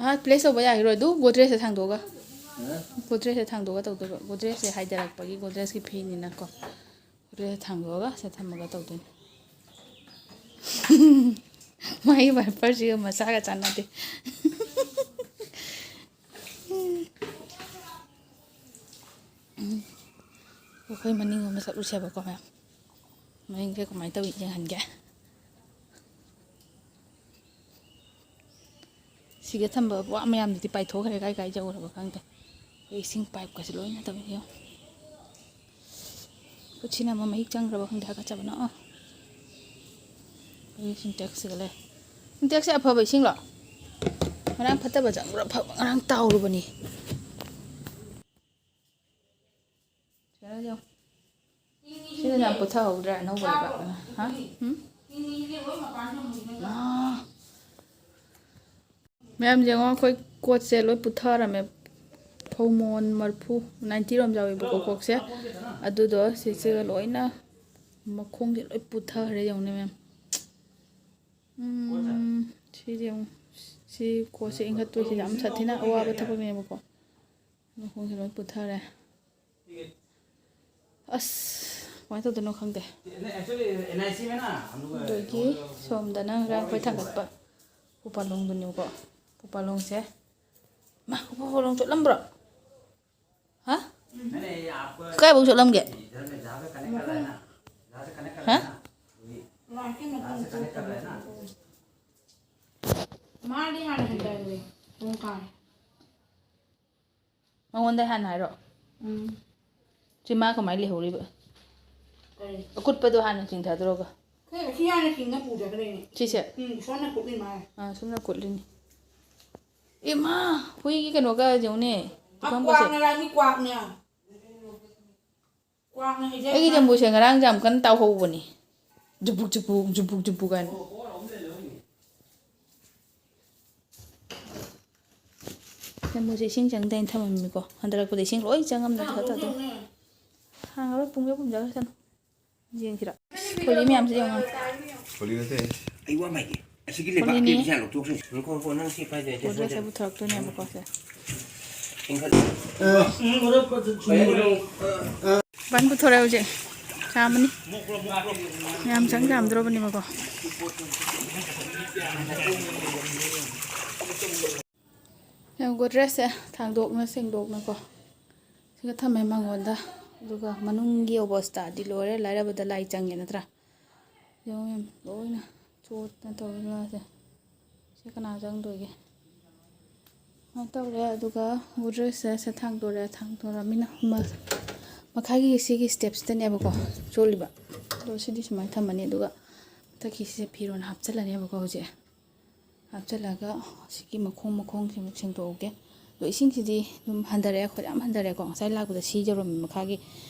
ꯑꯥ, ꯄ꯭ꯂꯦꯁ ꯇꯧꯕ ꯌꯥꯈꯤꯔꯣꯏ꯫ ꯑꯗꯨ ꯒꯣꯗ꯭ꯔꯦꯖꯇ ꯊꯥꯡꯗꯣꯛꯑꯒ꯫ ꯍꯥ? ꯒꯣꯗ꯭ꯔꯦꯖꯇ ꯊꯥꯡꯗꯣꯛꯑꯒ ꯇꯧꯗꯣꯏꯕ꯫ ꯒꯣꯗ꯭ꯔꯦꯖꯁꯦ ꯍꯥꯏꯊꯔꯛꯄꯒꯤ ꯒꯣꯗ꯭ꯔꯦꯖꯀꯤ ꯐꯤꯅꯤꯅꯀꯣ꯫ ꯒꯣꯗ꯭ꯔꯦꯖꯇ ꯊꯥꯡꯗꯣꯛꯑꯒ ꯁꯤꯗ ꯊꯝꯃꯒ ꯇꯧꯗꯣꯏꯅꯤ꯫ ꯃꯥꯒꯤ ꯋꯥꯏꯄꯔꯁꯤꯒ ꯃꯆꯥꯒ ꯆꯥꯟꯅꯗꯦ꯫ ꯎꯝ꯫ ꯑꯩꯈꯣꯏ ꯃꯅꯤꯡ ꯑꯃ ꯆꯠꯂꯨꯁꯦꯕꯀꯣ, ꯃꯌꯥꯝ꯫ ꯃꯅꯤꯡꯁꯦ ꯀꯃꯥꯏꯅ ꯇꯧꯏ ꯌꯦꯡꯍꯟꯒꯦ꯫ ꯁꯤꯒ ꯊꯝꯕ ꯋꯥ ꯃꯌꯥꯝꯗꯨꯗꯤ ꯄꯥꯏꯊꯣꯛꯈ꯭ꯔꯦ, ꯀꯥꯏ ꯀꯥꯏ ꯌꯧꯔꯕ ꯈꯪꯗꯦ꯫ ꯑꯩꯈꯣꯏ ꯏꯁꯤꯡ ꯄꯥꯏꯞꯀꯁꯦ ꯂꯣꯏꯅ ꯇꯧꯏ ꯌꯦꯡꯉꯣ꯫ ꯈꯨꯠꯁꯤꯅ ꯑꯃ ꯃꯍꯤꯛ ꯆꯪꯈ꯭ꯔꯕ ꯈꯪꯗꯦ, ꯍꯥꯀꯠꯆꯕꯅ꯫ ꯑꯥ꯫ ꯑꯩꯈꯣꯏꯒꯤ ꯁꯤꯟꯇꯦꯛꯁꯁꯤꯒ ꯂꯩ꯫ ꯁꯤꯟꯇꯦꯛꯁꯁꯦ ꯑꯐꯕ ꯏꯁꯤꯡꯂꯣ? ꯉꯔꯥꯡ ꯐꯠꯇꯕ ꯆꯪꯕ꯭ꯔꯥ? ꯑꯐꯕ ꯉꯔꯥꯡ ꯇꯥꯎꯔꯨꯕꯅꯤ꯫ ꯀꯩꯅꯣ ꯌꯦꯡꯉꯣ꯫ ꯁꯤꯗ ꯌꯥꯝ ꯄꯨꯊꯍꯧꯗ꯭ꯔꯦ, ꯑꯅꯧꯕ ꯂꯩꯕꯥꯛ꯫ ꯍꯥ? ꯎꯝ? ꯑꯥ꯫ ꯃꯌꯥꯝ ꯌꯦꯡꯉꯣ, ꯑꯩꯈꯣꯏ ꯀꯣꯠꯁꯦ ꯂꯣꯏ ꯄꯨꯊꯔꯝꯃꯦ꯫ ꯐꯧ ꯃꯣꯟ ꯃꯔꯐꯨ, ꯅꯥꯏꯟꯇꯤ ꯔꯣꯝ ꯌꯥꯎꯋꯦꯕꯀꯣ ꯀꯣꯛꯁꯦ꯫ ꯑꯗꯨꯗꯣ ꯁꯤꯁꯤꯒ ꯂꯣꯏꯅ ꯃꯈꯣꯡꯁꯦ ꯂꯣꯏ ꯄꯨꯊꯈ꯭ꯔꯦ, ꯌꯦꯡꯉꯨꯅꯦ ꯃꯌꯥꯝ꯫ ꯎꯝ, ꯁꯤꯁꯦ ꯌꯦꯡꯉꯨ꯫ ꯁꯤ ꯀꯣꯠꯁꯦ ꯏꯟꯈꯠꯇꯣꯏꯁꯦ ꯌꯥꯝ ꯁꯥꯊꯤꯅ ꯑꯋꯥꯕ ꯊꯕꯛꯅꯦꯕꯀꯣ꯫ ꯃꯈꯣꯡꯁꯦ ꯂꯣꯏ ꯄꯨꯊꯔꯦ꯫ ꯑꯁ, ꯀꯃꯥꯏꯅ ꯇꯧꯗꯣꯏꯅꯣ ꯈꯪꯗꯦ꯫ ꯑꯗꯒꯤ ꯁꯣꯝꯗꯅ ꯉꯔꯥꯡ ꯑꯩꯈꯣꯏ ꯊꯥꯡꯒꯠꯄ ꯎꯄꯥꯜ ꯂꯣꯡꯗꯨꯅꯦꯕꯀꯣ꯫ ꯎꯄꯥꯜ ꯂꯣꯡꯁꯦ, ꯃꯥ, ꯎꯄꯥꯜ ꯂꯣꯡ ꯆꯣꯠꯂꯝꯕ꯭ꯔꯣ? ꯍꯥ? ꯀꯥꯏꯐꯥꯎ ꯆꯣꯠꯂꯝꯒꯦ? ꯍꯥ? ꯃꯥꯗꯤ ꯍꯥꯟꯅ ꯍꯟꯊꯈ꯭ꯔꯦ꯫ ꯄꯨꯡ ꯀꯥꯔꯦ꯫ ꯃꯉꯣꯟꯗ ꯍꯥꯟꯅ ꯍꯥꯏꯔꯣ꯫ ꯎꯝ꯫ ꯁꯤ ꯃꯥ ꯀꯃꯥꯏꯅ ꯂꯩꯍꯧꯔꯤꯕ? ꯀꯔꯤ? ꯑꯀꯨꯠꯄꯗꯣ ꯍꯥꯟꯅ ꯆꯤꯡꯊꯗ꯭ꯔꯣꯒ? ꯈꯪꯗꯦ, ꯁꯤ ꯍꯥꯟꯅ ꯆꯤꯡꯅ ꯄꯨꯖꯈ꯭ꯔꯦꯅꯦ꯫ ꯁꯤꯁꯦ? ꯎꯝ, ꯁꯣꯝꯅ ꯀꯨꯠꯂꯤ ꯃꯥꯜꯂꯦ꯫ ꯑꯥ, ꯁꯣꯝꯅ ꯀꯨꯠꯂꯤꯅꯤ꯫ ꯏꯃꯥ! ꯍꯨꯏꯒꯤ ꯀꯩꯅꯣꯒ ꯌꯦꯡꯉꯨꯅꯦ꯫ ꯑ, ꯄꯨꯈꯝꯒꯁꯦ꯫ ꯀ꯭ꯋꯥꯛꯅ ꯂꯥꯛꯅꯤ, ꯀ꯭ꯋꯥꯛꯅ꯫ ꯀ꯭ꯋꯥꯛꯅ ꯍꯩꯖꯔ ꯑꯩꯒꯤ ꯀꯥꯟ- ꯖꯝꯕꯨꯁꯦ ꯉꯔꯥꯡꯁꯦ ꯌꯥꯝ ꯀꯟꯅ ꯇꯥꯎꯍꯧꯕꯅꯤ꯫ ꯖꯨꯕꯨꯛ, ꯖꯨꯕꯨꯛ, ꯖꯨꯕꯨꯛ, ꯖꯨꯕꯨꯛ ꯍꯥꯏꯅ꯫ ꯖꯝꯕꯨꯁꯦ ꯏꯁꯤꯡ ꯆꯪꯗꯦꯅ ꯊꯝꯃꯝꯃꯤꯀꯣ꯫ ꯍꯟꯊꯔꯛꯄꯗ ꯏꯁꯤꯡ ꯂꯣꯏ ꯆꯪꯉꯝꯅꯤ꯫ ꯈꯔ ꯇꯧꯗꯣꯏꯅꯦ꯫ ꯍꯥꯡꯉꯔꯣꯏ, ꯄꯨꯡ ꯌꯧ ꯄꯨꯝꯖꯈ꯭ꯔꯁꯅꯨ꯫ ꯌꯦꯡꯁꯤꯔ? ꯐꯣꯂꯤ ꯃꯌꯥꯝꯁꯦ ꯌꯦꯡꯉꯣ꯫ ꯐꯣꯂꯤ ꯅꯠꯇꯦ꯫ ꯑꯩ ꯋꯥ ꯃꯥꯏꯒꯦ꯫ ꯑꯁꯤꯒꯤ ꯂꯩꯕꯥꯛꯀꯤ ꯐꯣꯂꯤꯅꯤ꯫ ꯄꯩꯁꯥ ꯂꯧꯊꯣꯛꯈ꯭ꯔꯦ꯫ ꯉꯥꯏꯈꯣ, ꯉꯥꯏꯈꯣ, ꯅꯪ ꯁꯤ ꯄꯥꯏꯗꯣꯏ ꯅꯠꯇꯦ, ꯄꯣꯠ ꯁꯨꯃꯥꯏꯅ ꯗ꯭ꯔꯦꯁꯁꯦ ꯇꯧ꯫ ꯄꯨꯊꯣꯔꯛꯇꯣꯏꯅꯦꯕꯀꯣ ꯁꯦ꯫ ꯆꯤꯡꯈꯠ-꯫ ꯕꯟ ꯄꯨꯊꯣꯔꯛꯑꯦ ꯍꯧꯖꯤꯛ꯫ ꯆꯥꯝꯃꯅꯤ꯫ ꯌꯥꯝ ꯆꯪ ꯆꯥꯝꯗ꯭ꯔꯣꯕꯅꯦꯕꯀꯣ꯫ ꯒꯣꯗ꯭ꯔꯦꯖꯁꯦ ꯊꯥꯡꯗꯣꯛꯅ ꯁꯦꯡꯗꯣꯛꯅꯀꯣ ꯁꯤꯒ ꯊꯝꯃꯦ ꯃꯉꯣꯟꯗ꯫ ꯑꯗꯨꯒ ꯃꯅꯨꯡꯒꯤ ꯑꯣꯕꯁꯇꯥꯗꯤ ꯂꯣꯏꯔꯦ, ꯂꯥꯏꯔꯕꯗ ꯂꯥꯏ ꯆꯪꯉꯦ ꯅꯠꯇ꯭ꯔꯥ? ꯌꯦꯡꯉꯣ ꯃꯌꯥꯝ, ꯂꯣꯏꯅ ꯆꯣꯠꯅ ꯇꯧꯔꯤꯕꯁꯦ꯫ ꯁꯤ ꯀꯅꯥ ꯆꯪꯗꯣꯏꯒꯦ? ꯁꯨꯃꯥꯏꯅ ꯇꯧꯔꯦ꯫ ꯑꯗꯨꯒ ꯒꯣꯗ꯭ꯔꯦꯖꯁꯦ ꯁꯦ ꯊꯥꯡꯗꯣꯔꯛꯑꯦ꯫ ꯊꯥꯡꯗꯣꯔꯛꯑꯃꯤꯅ ꯃ-, ꯃꯈꯥꯒꯤ ꯁꯤꯒꯤ ꯁ꯭ꯇꯦꯞꯁꯤꯗꯅꯦꯕꯀꯣ ꯆꯣꯠꯂꯤꯕ꯫ ꯑꯗꯣ ꯁꯤꯗꯤ ꯁꯨꯃꯥꯏꯅ ꯊꯝꯃꯅꯤ꯫ ꯑꯗꯨꯒ ꯃꯊꯛꯀꯤꯁꯤꯁꯦ ꯐꯤꯔꯣꯜ ꯍꯥꯞꯆꯤꯜꯂꯅꯦꯕꯀꯣ ꯍꯧꯖꯤꯛ꯫ ꯍꯥꯞꯆꯤꯜꯂꯒ ꯁꯤꯒꯤ ꯃꯈꯣꯡ ꯃꯈꯣꯡꯁꯤꯃꯨꯛ ꯁꯦꯡꯗꯣꯛꯍꯧꯒꯦ꯫ ꯑꯗꯣ ꯏꯁꯤꯡꯁꯤꯗꯤ ꯑꯗꯨꯝ ꯍꯟꯊꯔꯛꯑꯦ, ꯑꯩꯈꯣꯏ ꯌꯥꯝ ꯍꯟꯊꯔꯦꯀꯣ꯫ ꯉꯁꯥꯏ ꯂꯥꯛꯄꯗ ꯁꯤ ꯌꯧꯔꯝꯃꯤ, ꯃꯈꯥꯒꯤ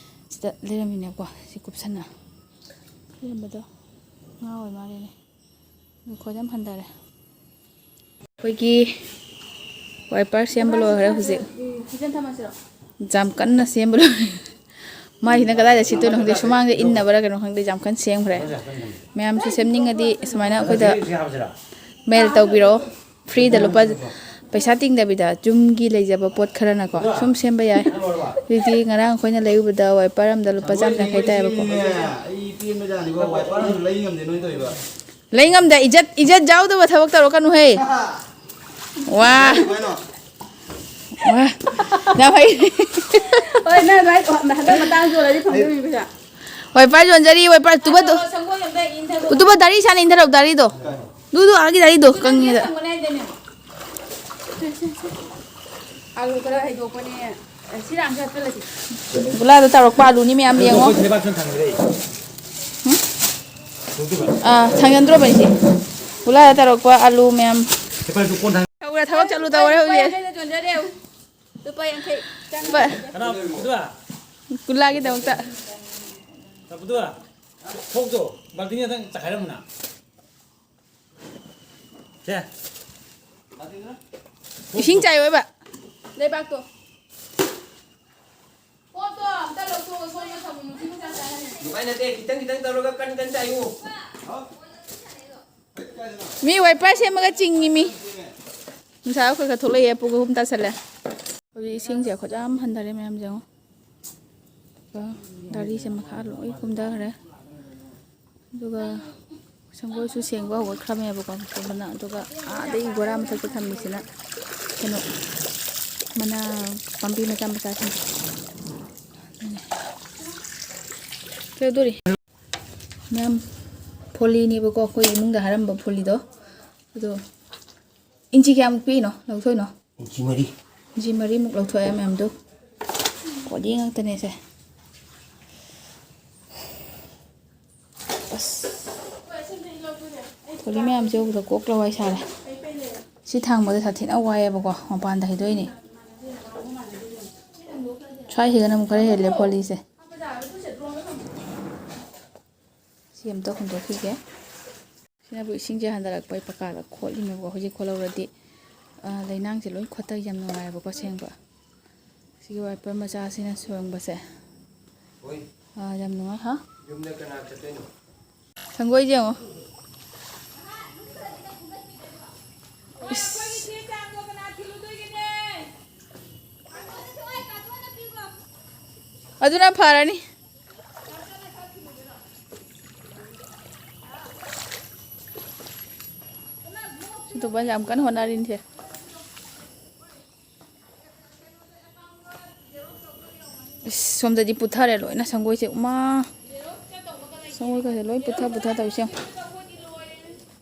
ꯁꯤꯗ ꯂꯩꯔꯝꯃꯤꯅꯦꯀꯣ꯫ ꯁꯤ ꯀꯨꯞꯁꯟꯅ ꯂꯩꯔꯝꯕꯗꯣ ꯉꯥ ꯑꯣꯏ ꯃꯥꯜꯂꯦꯅꯦ꯫ ꯑꯗꯣ ꯈꯣꯏꯗ ꯌꯥꯝ ꯍꯟꯊꯔꯦ꯫ ꯑꯩꯈꯣꯏꯒꯤ ꯋꯥꯏꯄꯔ ꯁꯦꯝꯕ ꯂꯣꯏꯈ꯭ꯔꯦ ꯍꯧꯖꯤꯛ꯫ ꯌꯥꯝ ꯀꯟꯅ ꯁꯦꯝꯕ ꯂꯣꯏꯔꯦ꯫ ꯃꯥꯏꯁꯤꯅ ꯀꯗꯥꯏꯗ ꯁꯤꯠꯇꯣꯏꯅꯣ ꯈꯪꯗꯦ꯫ ꯁꯨꯃꯥꯡꯗ ꯏꯟꯅꯕꯔ ꯀꯩꯅꯣ ꯈꯪꯗꯦ, ꯌꯥꯝ ꯀꯟꯅ ꯁꯦꯝꯈ꯭ꯔꯦ꯫ ꯃꯌꯥꯝꯁꯨ ꯁꯦꯝꯅꯤꯡꯉꯗꯤ ꯁꯨꯃꯥꯏꯅ ꯑꯩꯈꯣꯏꯗ ꯃꯦꯜ ꯇꯧꯕꯤꯔꯛꯑꯣ꯫ ꯐ꯭ꯔꯤꯗ ꯂꯨꯄꯥ, ꯄꯩꯁꯥ ꯇꯤꯡꯗꯕꯤꯗ ꯌꯨꯝꯒꯤ ꯂꯩꯖꯕ ꯄꯣꯠ ꯈꯔꯅꯀꯣ ꯁꯨꯝ ꯁꯦꯝꯕ ꯌꯥꯏ꯫ ꯍꯧꯖꯤꯛꯇꯤ ꯉꯔꯥꯡ ꯑꯩꯈꯣꯏꯅ ꯂꯩꯔꯨꯕꯗ ꯋꯥꯏꯄꯔ ꯑꯃꯗ ꯂꯨꯄꯥ ꯆꯥꯝ ꯌꯥꯡꯈꯩ ꯇꯥꯏꯌꯦꯕꯀꯣ꯫ ꯑꯩ ꯄꯦꯟꯕꯖꯥꯠꯅꯤꯀꯣ, ꯋꯥꯏꯄꯔ ꯑꯃꯁꯨ ꯂꯩ ꯉꯝꯗꯦ ꯅꯣꯏ ꯇꯧꯔꯤꯕ꯫ ꯂꯩ ꯉꯝꯗꯦ, ꯏꯖꯠ, ꯏꯖꯠ ꯌꯥꯎꯗꯕ ꯊꯕꯛ ꯇꯧꯔꯛꯀꯅꯨꯍꯦ꯫ ꯋꯥ꯫ ꯀꯩꯅꯣ? ꯋꯥ꯫ ꯌꯥꯝ ꯍꯩ꯫ ꯍꯣꯏ, ꯅꯪ ꯑꯗꯨꯃꯥꯏꯅ ꯍꯟꯗꯛ ꯃꯇꯥꯡ ꯌꯣꯜꯂꯗꯤ ꯐꯪꯗꯣꯏꯅꯤ ꯄꯩꯁꯥ꯫ ꯋꯥꯏꯄꯔ ꯌꯣꯟꯖꯔꯤ, ꯋꯥꯏꯄꯔ ꯇꯨꯕ ꯇꯨ-, ꯁꯪꯒꯣꯏ ꯑꯝꯇ ꯏꯟꯊꯔꯣ꯫ ꯇꯨꯕ ꯗꯥꯔꯤ ꯁꯥꯅ ꯏꯟꯊꯔꯛꯎ, ꯗꯥꯔꯤꯗꯣ꯫ ꯗꯨ, ꯗꯨ, ꯑꯥꯒꯤ ꯗꯥꯔꯤꯗꯣ, ꯀꯪꯉꯦꯗ꯫ ꯁꯪꯕꯅꯦ ꯍꯥꯏꯗꯥꯏꯅꯦ? ꯑꯥꯂꯨ ꯈꯔ ꯍꯩꯗꯣꯛꯄꯅꯦ꯫ ꯁꯤꯔꯥꯡꯁꯦ ꯍꯥꯞꯆꯤꯜꯂꯁꯤ꯫ ꯒꯨꯂꯥꯗ ꯇꯧꯔꯛꯄ ꯑꯥꯂꯨꯅꯤ ꯃꯌꯥꯝ ꯌꯦꯡꯉꯣ꯫ ꯑꯩꯈꯣꯏ ꯂꯩꯕꯥꯛꯁꯤꯅ ꯊꯥꯡꯒꯠꯂꯛꯏ꯫ ꯎꯝ? ꯑꯥ, ꯊꯥꯡꯖꯟꯗ꯭ꯔꯣꯕꯅꯤ ꯁꯤ꯫ ꯒꯨꯂꯥꯗ ꯇꯧꯔꯛꯄ ꯑꯥꯂꯨ ꯃꯌꯥꯝ꯫ ꯁꯦꯄꯔꯁꯨ ꯀꯣꯟ ꯊꯥꯡ- ꯇꯧꯔꯦ, ꯊꯕꯛ ꯆꯠꯂꯨ ꯇꯧꯔꯦ ꯍꯧꯖꯤꯛ꯫ ꯂꯨꯄꯥ ꯌꯥꯡꯈꯩ ꯆꯣꯟꯖꯔꯦ꯫ ꯂꯨꯄꯥ ꯌꯥꯡꯈꯩ ꯆꯪꯕ꯫ ꯀꯅꯥ ꯄꯨꯗꯨꯔꯥ? ꯒꯨꯂꯥꯒꯤꯗꯃꯛꯇ꯫ ꯀꯅꯥ ꯄꯨꯗꯨꯔꯥ? ꯈꯣꯛꯇꯣ ꯕꯥꯜꯇꯤꯟ ꯑꯝꯇꯪ ꯆꯥꯏꯈꯥꯏꯔꯝꯃꯨꯅ꯫ ꯁꯦ꯫ ꯏꯁꯤꯡ ꯆꯥꯏꯌꯣꯏꯕ꯫ ꯂꯩꯕꯥꯛꯇꯣ꯫ ꯄꯣꯠꯇꯣ ꯑꯝꯇ ꯂꯧꯊꯣꯛꯑꯣ, ꯁꯣꯝꯗ ꯊꯝꯃꯣ, ꯅꯨꯡꯊꯤꯜ ꯆꯥꯛ ꯆꯥꯅꯅꯤ꯫ ꯃꯥꯏ ꯅꯠꯇꯦ, ꯈꯤꯇꯪ ꯈꯤꯇꯪ ꯇꯧꯔꯒ ꯀꯟ ꯀꯟ ꯆꯥꯏꯌꯨ꯫ ꯃꯤ ꯋꯥꯏꯄꯔ ꯁꯦꯝꯃꯒ ꯆꯤꯡꯉꯤ ꯃꯤ꯫ ꯅꯨꯡꯁꯥ ꯈꯔ ꯈꯔ ꯊꯣꯛꯂꯛꯑꯦ, ꯄꯨꯡ ꯑꯍꯨꯝ ꯇꯥꯁꯜꯂꯦ꯫ ꯍꯧꯖꯤꯛ ꯏꯁꯤꯡꯁꯦ ꯈꯨꯠꯌꯥꯝ ꯍꯟꯊꯔꯦ ꯃꯌꯥꯝ ꯌꯦꯡꯉꯣ꯫ ꯑꯗꯨꯒ ꯒꯥꯔꯤꯁꯦ ꯃꯈꯥ ꯂꯣꯏ ꯀꯨꯝꯊꯈ꯭ꯔꯦ꯫ ꯑꯗꯨꯒ ꯁꯪꯒꯣꯏꯁꯨ ꯁꯦꯡꯕ ꯍꯧꯒꯠꯈ꯭ꯔꯕꯅꯦꯕꯀꯣ, ꯃꯇꯣꯝꯗꯅ꯫ ꯑꯗꯨꯒ ꯑꯥꯗꯩ ꯕꯣꯔꯥ ꯃꯊꯛꯇ ꯊꯝꯃꯤꯁꯤꯅ ꯀꯩꯅꯣ, ꯃꯅꯥ, ꯄꯥꯝꯕꯤ ꯃꯆꯥ ꯃꯆꯥꯁꯤꯡꯁꯦ꯫ ꯀꯩꯗꯧꯗꯣꯔꯤ? ꯃꯌꯥꯝ ꯐꯣꯂꯤꯅꯦꯕꯀꯣ, ꯑꯩꯈꯣꯏ ꯏꯃꯨꯡꯗ ꯍꯥꯏꯔꯝꯕ ꯐꯣꯂꯤꯗꯣ꯫ ꯑꯗꯣ ꯏꯟꯆꯤ ꯀꯌꯥꯃꯨꯛ ꯄꯤꯛꯏꯅꯣ ꯂꯧꯊꯣꯛꯏꯅꯣ? ꯏꯟꯆꯤ ꯃꯔꯤ꯫ ꯏꯟꯆꯤ ꯃꯔꯤꯃꯨꯛ ꯂꯧꯊꯣꯛꯑꯦ ꯃꯌꯥꯝꯗꯣ꯫ ꯐꯣꯂꯤ ꯉꯥꯛꯇꯅꯦꯁꯦ꯫ ꯑꯁ, ꯐꯣꯂꯤ ꯃꯌꯥꯝꯁꯦ ꯎꯕꯗ ꯀꯣꯛ ꯂꯋꯥꯏ ꯁꯥꯔꯦ꯫ ꯁꯤ ꯊꯥꯡꯕꯗ ꯁꯥꯊꯤꯅ ꯋꯥꯏꯑꯦꯕꯀꯣ, ꯃꯄꯥꯟꯗ ꯍꯩꯗꯣꯛꯏꯅꯦ꯫ ꯁ꯭ꯋꯥꯏꯁꯤꯗꯅ ꯑꯃꯨꯛ ꯈꯔ ꯍꯦꯜꯂꯦ ꯐꯣꯂꯤꯁꯦ꯫ ꯁꯤ ꯑꯝꯇ ꯍꯨꯟꯗꯣꯛꯈꯤꯒꯦ꯫ ꯁꯤꯅꯕꯨ ꯏꯁꯤꯡꯁꯦ ꯍꯟꯊꯔꯛꯄꯩ ꯄꯀꯥꯗ ꯈꯣꯠꯂꯤꯅꯦꯕꯀꯣ꯫ ꯍꯧꯖꯤꯛ ꯈꯣꯠꯍꯧꯔꯗꯤ, ꯑ, ꯂꯩꯅꯥꯡꯁꯦ ꯂꯣꯏ ꯈꯣꯠꯇ ꯌꯥꯝ ꯅꯨꯡꯉꯥꯏꯕꯀꯣ ꯁꯦꯡꯕ꯫ ꯁꯤꯒꯤ ꯋꯥꯏꯄꯔ ꯃꯆꯥꯁꯤꯅ ꯁꯦꯡꯕꯁꯦ, ꯍꯣꯏ꯫ ꯑ, ꯌꯥꯝ ꯅꯨꯡꯉꯥꯏ꯫ ꯍꯥ? ꯌꯨꯝꯗ ꯀꯅꯥ ꯆꯠꯇꯣꯏꯅꯣ? ꯁꯪꯒꯣꯏꯁꯦ ꯌꯦꯡꯉꯣ꯫ ꯏꯁ꯫ ꯑꯗꯨꯅ ꯐꯔꯅꯤ꯫ ꯁꯤ ꯇꯧꯕ ꯌꯥꯝ ꯀꯟꯅ ꯍꯣꯠꯅꯔꯤꯅꯤꯁꯦ꯫ ꯏꯁ, ꯁꯣꯝꯗꯗꯤ ꯄꯨꯊꯔꯦ ꯂꯣꯏꯅ ꯁꯪꯒꯣꯏꯁꯦ꯫ ꯎꯃꯥ! ꯁꯪꯒꯣꯏꯒꯁꯦ ꯂꯣꯏ ꯄꯨꯊ ꯄꯨꯊ ꯇꯧꯔꯤꯁꯦ ꯌꯦꯡꯉꯣ꯫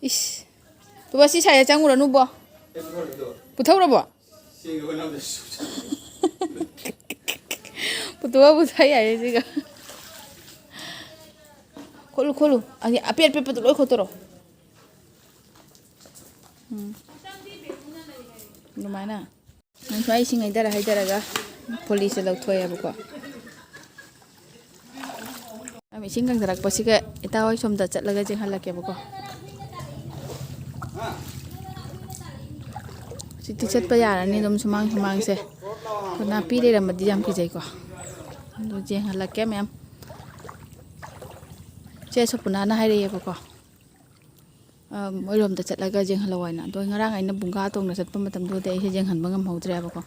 ꯏꯁ! ꯇꯨꯕ ꯁꯤ ꯁꯥꯏꯗ ꯆꯪꯉꯨꯔꯅꯨꯕꯣ꯫ ꯄꯨꯊꯧꯔꯕꯣ? ꯄꯨꯊꯣꯛꯑ ꯄꯨꯊ ꯌꯥꯏꯌꯦ ꯁꯤꯒ꯫ ꯈꯣꯠꯂꯨ, ꯈꯣꯠꯂꯨ꯫ ꯑꯗꯤ ꯑꯄꯦꯠ ꯑꯄꯦꯠꯄꯗꯣ ꯂꯣꯏ ꯈꯣꯠꯇꯣꯔꯣ꯫ ꯎꯝ꯫ ꯑꯗꯨꯃꯥꯏꯅ꯫ ꯅꯪ ꯁ꯭ꯋꯥꯏ ꯏꯁꯤꯡ ꯍꯩꯊꯔ ꯍꯩꯊꯔꯒ ꯐꯣꯂꯤꯁꯦ ꯂꯧꯊꯣꯛꯑꯦꯕꯀꯣ꯫ ꯏꯁꯤꯡ ꯀꯪꯊꯔꯛꯄꯁꯤꯒ ꯏꯇꯥ ꯍꯣꯏ ꯁꯣꯝꯗ ꯆꯠꯂꯒ ꯆꯦꯟꯍꯜꯂꯛꯀꯦꯕꯀꯣ꯫ ꯍꯧꯖꯤꯛꯇꯤ ꯆꯠꯄ ꯌꯥꯔꯅꯤ ꯑꯗꯨꯝ ꯁꯨꯃꯥꯡ ꯁꯨꯃꯥꯡꯁꯦ꯫ ꯑꯗꯣ ꯅꯥꯄꯤ ꯂꯩꯔꯝꯃꯗꯤ ꯌꯥꯝ ꯀꯤꯖꯩꯀꯣ꯫ ꯑꯗꯨ ꯌꯦꯡꯍꯜꯂꯛꯀꯦ ꯃꯌꯥꯝ꯫ ꯆꯦ ꯁꯣꯄꯅꯥꯅ ꯍꯥꯏꯔꯛꯑꯦꯕꯀꯣ, ꯑ, ꯃꯣꯏꯔꯣꯝꯗ ꯆꯠꯂꯒ ꯌꯦꯡꯍꯜꯂꯛꯑꯣ ꯍꯥꯏꯅ꯫ ꯑꯗꯣ ꯉꯔꯥꯡ ꯑꯩꯅ ꯕꯨꯡꯒꯥ ꯇꯣꯡꯅ ꯆꯠꯄ ꯃꯇꯝꯗꯨꯗꯤ ꯑꯩꯁꯦ ꯌꯦꯡꯍꯟꯕ ꯉꯝꯍꯧꯗ꯭ꯔꯦꯕꯀꯣ꯫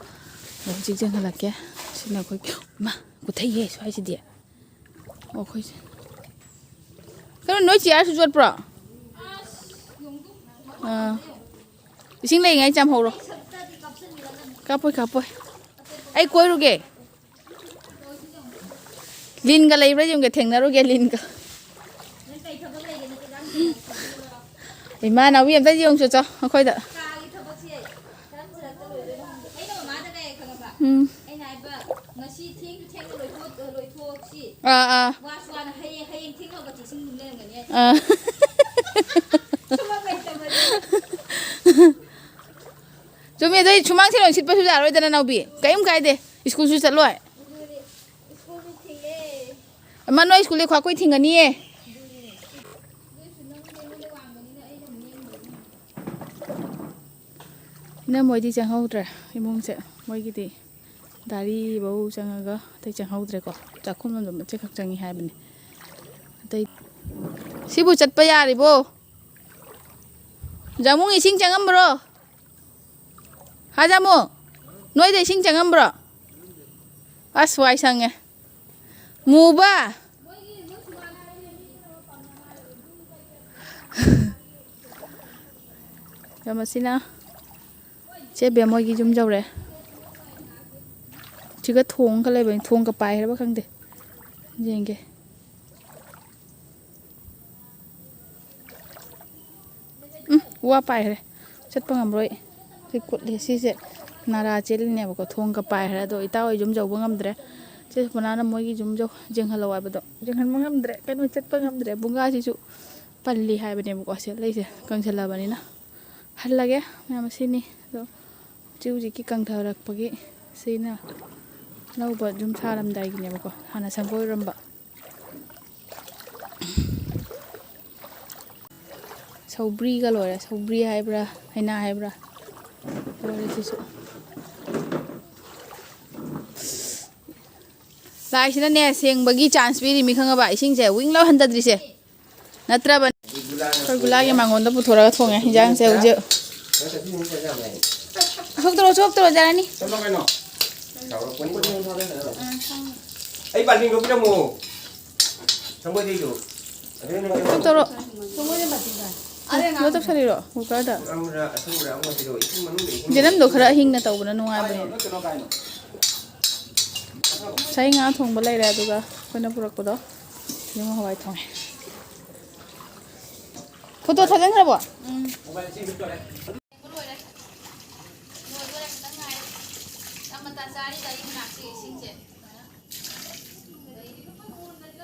ꯑꯗꯣ ꯍꯧꯖꯤꯛ ꯌꯦꯡꯍꯜꯂꯛꯀꯦ꯫ ꯁꯤꯅ ꯑꯩꯈꯣꯏ, ꯏꯃꯥ, ꯀꯨꯊꯩꯌꯦ ꯁ꯭ꯋꯥꯏꯁꯤꯗꯤ꯫ ꯑꯣ, ꯑꯩꯈꯣꯏꯁꯦ꯫ ꯀꯩꯅꯣ, ꯅꯣꯏ ꯆꯤꯌꯥꯔꯁꯨ ꯆꯣꯠꯄ꯭ꯔꯣ? ꯑꯥ꯫ ꯏꯁꯤꯡ ꯂꯩꯉꯥꯏ ꯆꯥꯝꯍꯧꯔꯣ꯫ ꯀꯥꯞꯄꯣꯏ, ꯀꯥꯞꯄꯣꯏ꯫ ꯑꯩ ꯀꯣꯏꯔꯨꯒꯦ꯫ ꯂꯤꯟꯒ ꯂꯩꯕ꯭ꯔꯥ ꯌꯦꯡꯒꯦ, ꯊꯦꯡꯅꯔꯨꯒꯦ ꯂꯤꯟꯒ꯫ ꯏꯃꯥ, ꯅꯥꯎꯕꯤ ꯑꯝꯇ ꯌꯦꯡꯉꯨꯆꯣ, ꯆꯣ, ꯑꯩꯈꯣꯏꯗ꯫ ꯎꯝ꯫ ꯑꯥ, ꯑꯥ꯫ ꯑꯥ꯫ ꯆꯨꯝꯃꯦ, ꯑꯗꯨ ꯑꯩ ꯁꯨꯃꯥꯡ ꯊꯦꯂꯣꯏ ꯁꯤꯠꯄꯁꯨ ꯌꯥꯔꯣꯏꯗꯅ, ꯅꯥꯎꯕꯤ꯫ ꯀꯔꯤꯝ ꯀꯥꯏꯗꯦ꯫ ꯁ꯭ꯀꯨꯜꯁꯨ ꯆꯠꯂꯣꯏ꯫ ꯑꯃ ꯅꯣꯏ ꯁ꯭ꯀꯨꯜꯗꯤ ꯈ꯭ꯋꯥꯀꯨꯏ ꯊꯤꯡꯒꯅꯤꯌꯦ꯫ ꯏꯅꯝꯃꯣꯏꯗꯤ ꯆꯪꯍꯧꯗ꯭ꯔꯦ ꯏꯃꯨꯡꯁꯦ꯫ ꯃꯣꯏꯒꯤꯗꯤ ꯗꯥꯔꯤꯐꯧ ꯆꯪꯉꯒ ꯑꯇꯩ ꯆꯪꯍꯧꯗ꯭ꯔꯦꯀꯣ꯫ ꯆꯥꯛꯈꯨꯝ ꯑꯃꯗ ꯃꯆꯦꯠꯈꯛ ꯆꯪꯉꯤ ꯍꯥꯏꯕꯅꯤ꯫ ꯑꯇꯩ, ꯁꯤꯕꯨ ꯆꯠꯄ ꯌꯥꯔꯤꯕꯣ? ꯖꯥꯃꯨꯡ, ꯏꯁꯤꯡ ꯆꯪꯉꯝꯕ꯭ꯔꯣ? ꯍꯥ ꯖꯥꯃꯨ, ꯅꯣꯏꯗ ꯏꯁꯤꯡ ꯆꯪꯉꯝꯕ꯭ꯔꯣ? ꯑꯁ, ꯋꯥꯏ ꯁꯪꯉꯦ꯫ ꯃꯨꯕ꯫ ꯃꯁꯤꯅ ꯆꯦ ꯕꯦꯝ ꯍꯣꯏꯒꯤ ꯌꯨꯝ ꯌꯧꯔꯦ꯫ ꯁꯤꯒ ꯊꯣꯡꯒ ꯂꯩꯕꯅꯤ, ꯊꯣꯡꯒ ꯄꯥꯏꯈ꯭ꯔꯕ ꯈꯪꯗꯦ꯫ ꯌꯦꯡꯒꯦ꯫ ꯎꯝ, ꯋꯥ ꯄꯥꯏꯈ꯭ꯔꯦ꯫ ꯆꯠꯄ ꯉꯝꯃꯔꯣꯏ꯫ ꯁꯤ ꯀꯨꯠꯂꯤ꯫ ꯁꯤꯁꯦ ꯅꯥꯔꯥ ꯆꯦꯜꯂꯤꯅꯦꯕꯀꯣ꯫ ꯊꯣꯡꯒ ꯄꯥꯏꯈ꯭ꯔꯦ꯫ ꯑꯗꯣ ꯏꯇꯥ ꯍꯣꯏ ꯌꯨꯝ ꯌꯧꯕ ꯉꯝꯗ꯭ꯔꯦ꯫ ꯆꯦ ꯁꯣꯃꯣꯂꯥꯅ ꯃꯣꯏꯒꯤ ꯌꯨꯝ ꯌꯧ-, ꯌꯦꯡꯍꯜꯂꯣ ꯍꯥꯏꯕꯗꯣ ꯌꯦꯡꯍꯟꯕ ꯉꯝꯗ꯭ꯔꯦ꯫ ꯀꯩꯅꯣ, ꯆꯠꯄ ꯉꯝꯗ꯭ꯔꯦ꯫ ꯕꯨꯡꯒꯥꯁꯤꯁꯨ ꯄꯜꯂꯤ ꯍꯥꯏꯕꯅꯦꯕꯀꯣ꯫ ꯁꯤ ꯂꯩꯁꯦ ꯀꯪꯁꯜꯂꯕꯅꯤꯅ꯫ ꯍꯜꯂꯒꯦ꯫ ꯃꯌꯥꯝ ꯑꯁꯤꯅꯤ꯫ ꯑꯗꯣ ꯍꯧꯖꯤꯛ ꯍꯧꯖꯤꯛꯀꯤ ꯀꯪꯊꯔꯛꯄꯒꯤ ꯁꯤꯅ ꯑꯅꯧꯕ ꯌꯨꯝ ꯁꯥꯔꯝꯗꯥꯏꯒꯤꯅꯦꯕꯀꯣ꯫ ꯍꯥꯟꯅ ꯁꯪꯒꯣꯏꯔꯝꯕ꯫ ꯁꯧꯕ꯭ꯔꯤꯒ ꯂꯣꯏꯔꯦ꯫ ꯁꯧꯕ꯭ꯔꯤ ꯍꯥꯏꯕ꯭ꯔꯥ, ꯍꯩꯅꯥ ꯍꯥꯏꯕ꯭ꯔꯥ, ꯂꯣꯏꯔꯦ ꯁꯤꯁꯨ꯫ ꯂꯥꯏꯁꯤꯅꯅꯦ, ꯁꯦꯡꯕꯒꯤ ꯆꯥꯟꯁ ꯄꯤꯔꯤꯃꯤ, ꯈꯪꯉꯕ? ꯏꯁꯤꯡꯁꯦ ꯋꯤꯡ ꯂꯥꯎ ꯍꯟꯊꯗ꯭ꯔꯤꯁꯦ꯫ ꯅꯠꯇ꯭ꯔꯕꯅꯤ꯫ ꯑꯩꯈꯣꯏ ꯒꯨꯂꯥꯒꯤ ꯃꯉꯣꯟꯗ ꯄꯨꯊꯣꯔꯒ ꯊꯣꯡꯉꯦ ꯍꯤꯟꯖꯥꯡꯁꯦ ꯍꯧꯖꯤꯛ꯫ ꯁꯣꯛꯇꯔꯣ, ꯁꯣꯛꯇꯔꯣ, ꯖꯔꯅꯤ꯫ ꯆꯠꯂꯣ ꯀꯩꯅꯣ꯫ ꯆꯥꯎꯔꯛꯄꯅꯤ꯫ ꯑꯩ ꯕꯥꯜꯇꯤꯟꯗꯣ ꯄꯤꯔꯝꯃꯣ꯫ ꯁꯪꯒꯣꯏꯗꯩꯗꯣ꯫ ꯑꯗꯨꯅ ꯁꯣꯛꯇꯔꯣ꯫ ꯀꯩꯅꯣ ꯇꯧꯁꯜꯂꯤꯔꯣ ꯀꯨꯀꯔꯗ? ꯑꯃꯔ ꯑꯁꯪꯕꯔ ꯑꯃ ꯄꯤꯔꯛꯑꯣ꯫ ꯏꯁꯤꯡ ꯃꯅꯨꯡꯗ ꯏꯁꯤꯡ ꯖꯦꯅꯝꯗꯣ ꯈꯔ ꯑꯍꯤꯡꯅ ꯇꯧꯕꯅ ꯅꯨꯡꯉꯥꯏꯕꯅꯦ꯫ ꯀꯩꯅꯣ, ꯀꯩꯅꯣ, ꯀꯩꯅꯣ? ꯉꯁꯥꯏ ꯉꯥ ꯊꯣꯡꯕ ꯂꯩꯔꯦ, ꯑꯗꯨꯒ ꯑꯩꯈꯣꯏꯅ ꯄꯨꯔꯛꯄꯗꯣ ꯌꯦꯔꯨꯝ ꯍꯋꯥꯏ ꯊꯣꯡꯉꯦ꯫ ꯐꯣꯇꯣ ꯊꯥꯖꯤꯟꯈ꯭ꯔꯕꯣ? ꯎꯝ꯫ ꯂꯣꯏꯔꯦ꯫ ꯂꯣꯏꯗꯣꯔꯦ, ꯈꯤꯇꯪ ꯉꯥꯏꯔꯦ꯫ ꯌꯥꯝ ꯃꯇꯥ ꯆꯥꯔꯤꯗ ꯑꯩ ꯃꯅꯥꯛꯁꯦ ꯏꯁꯤꯡꯁꯦ꯫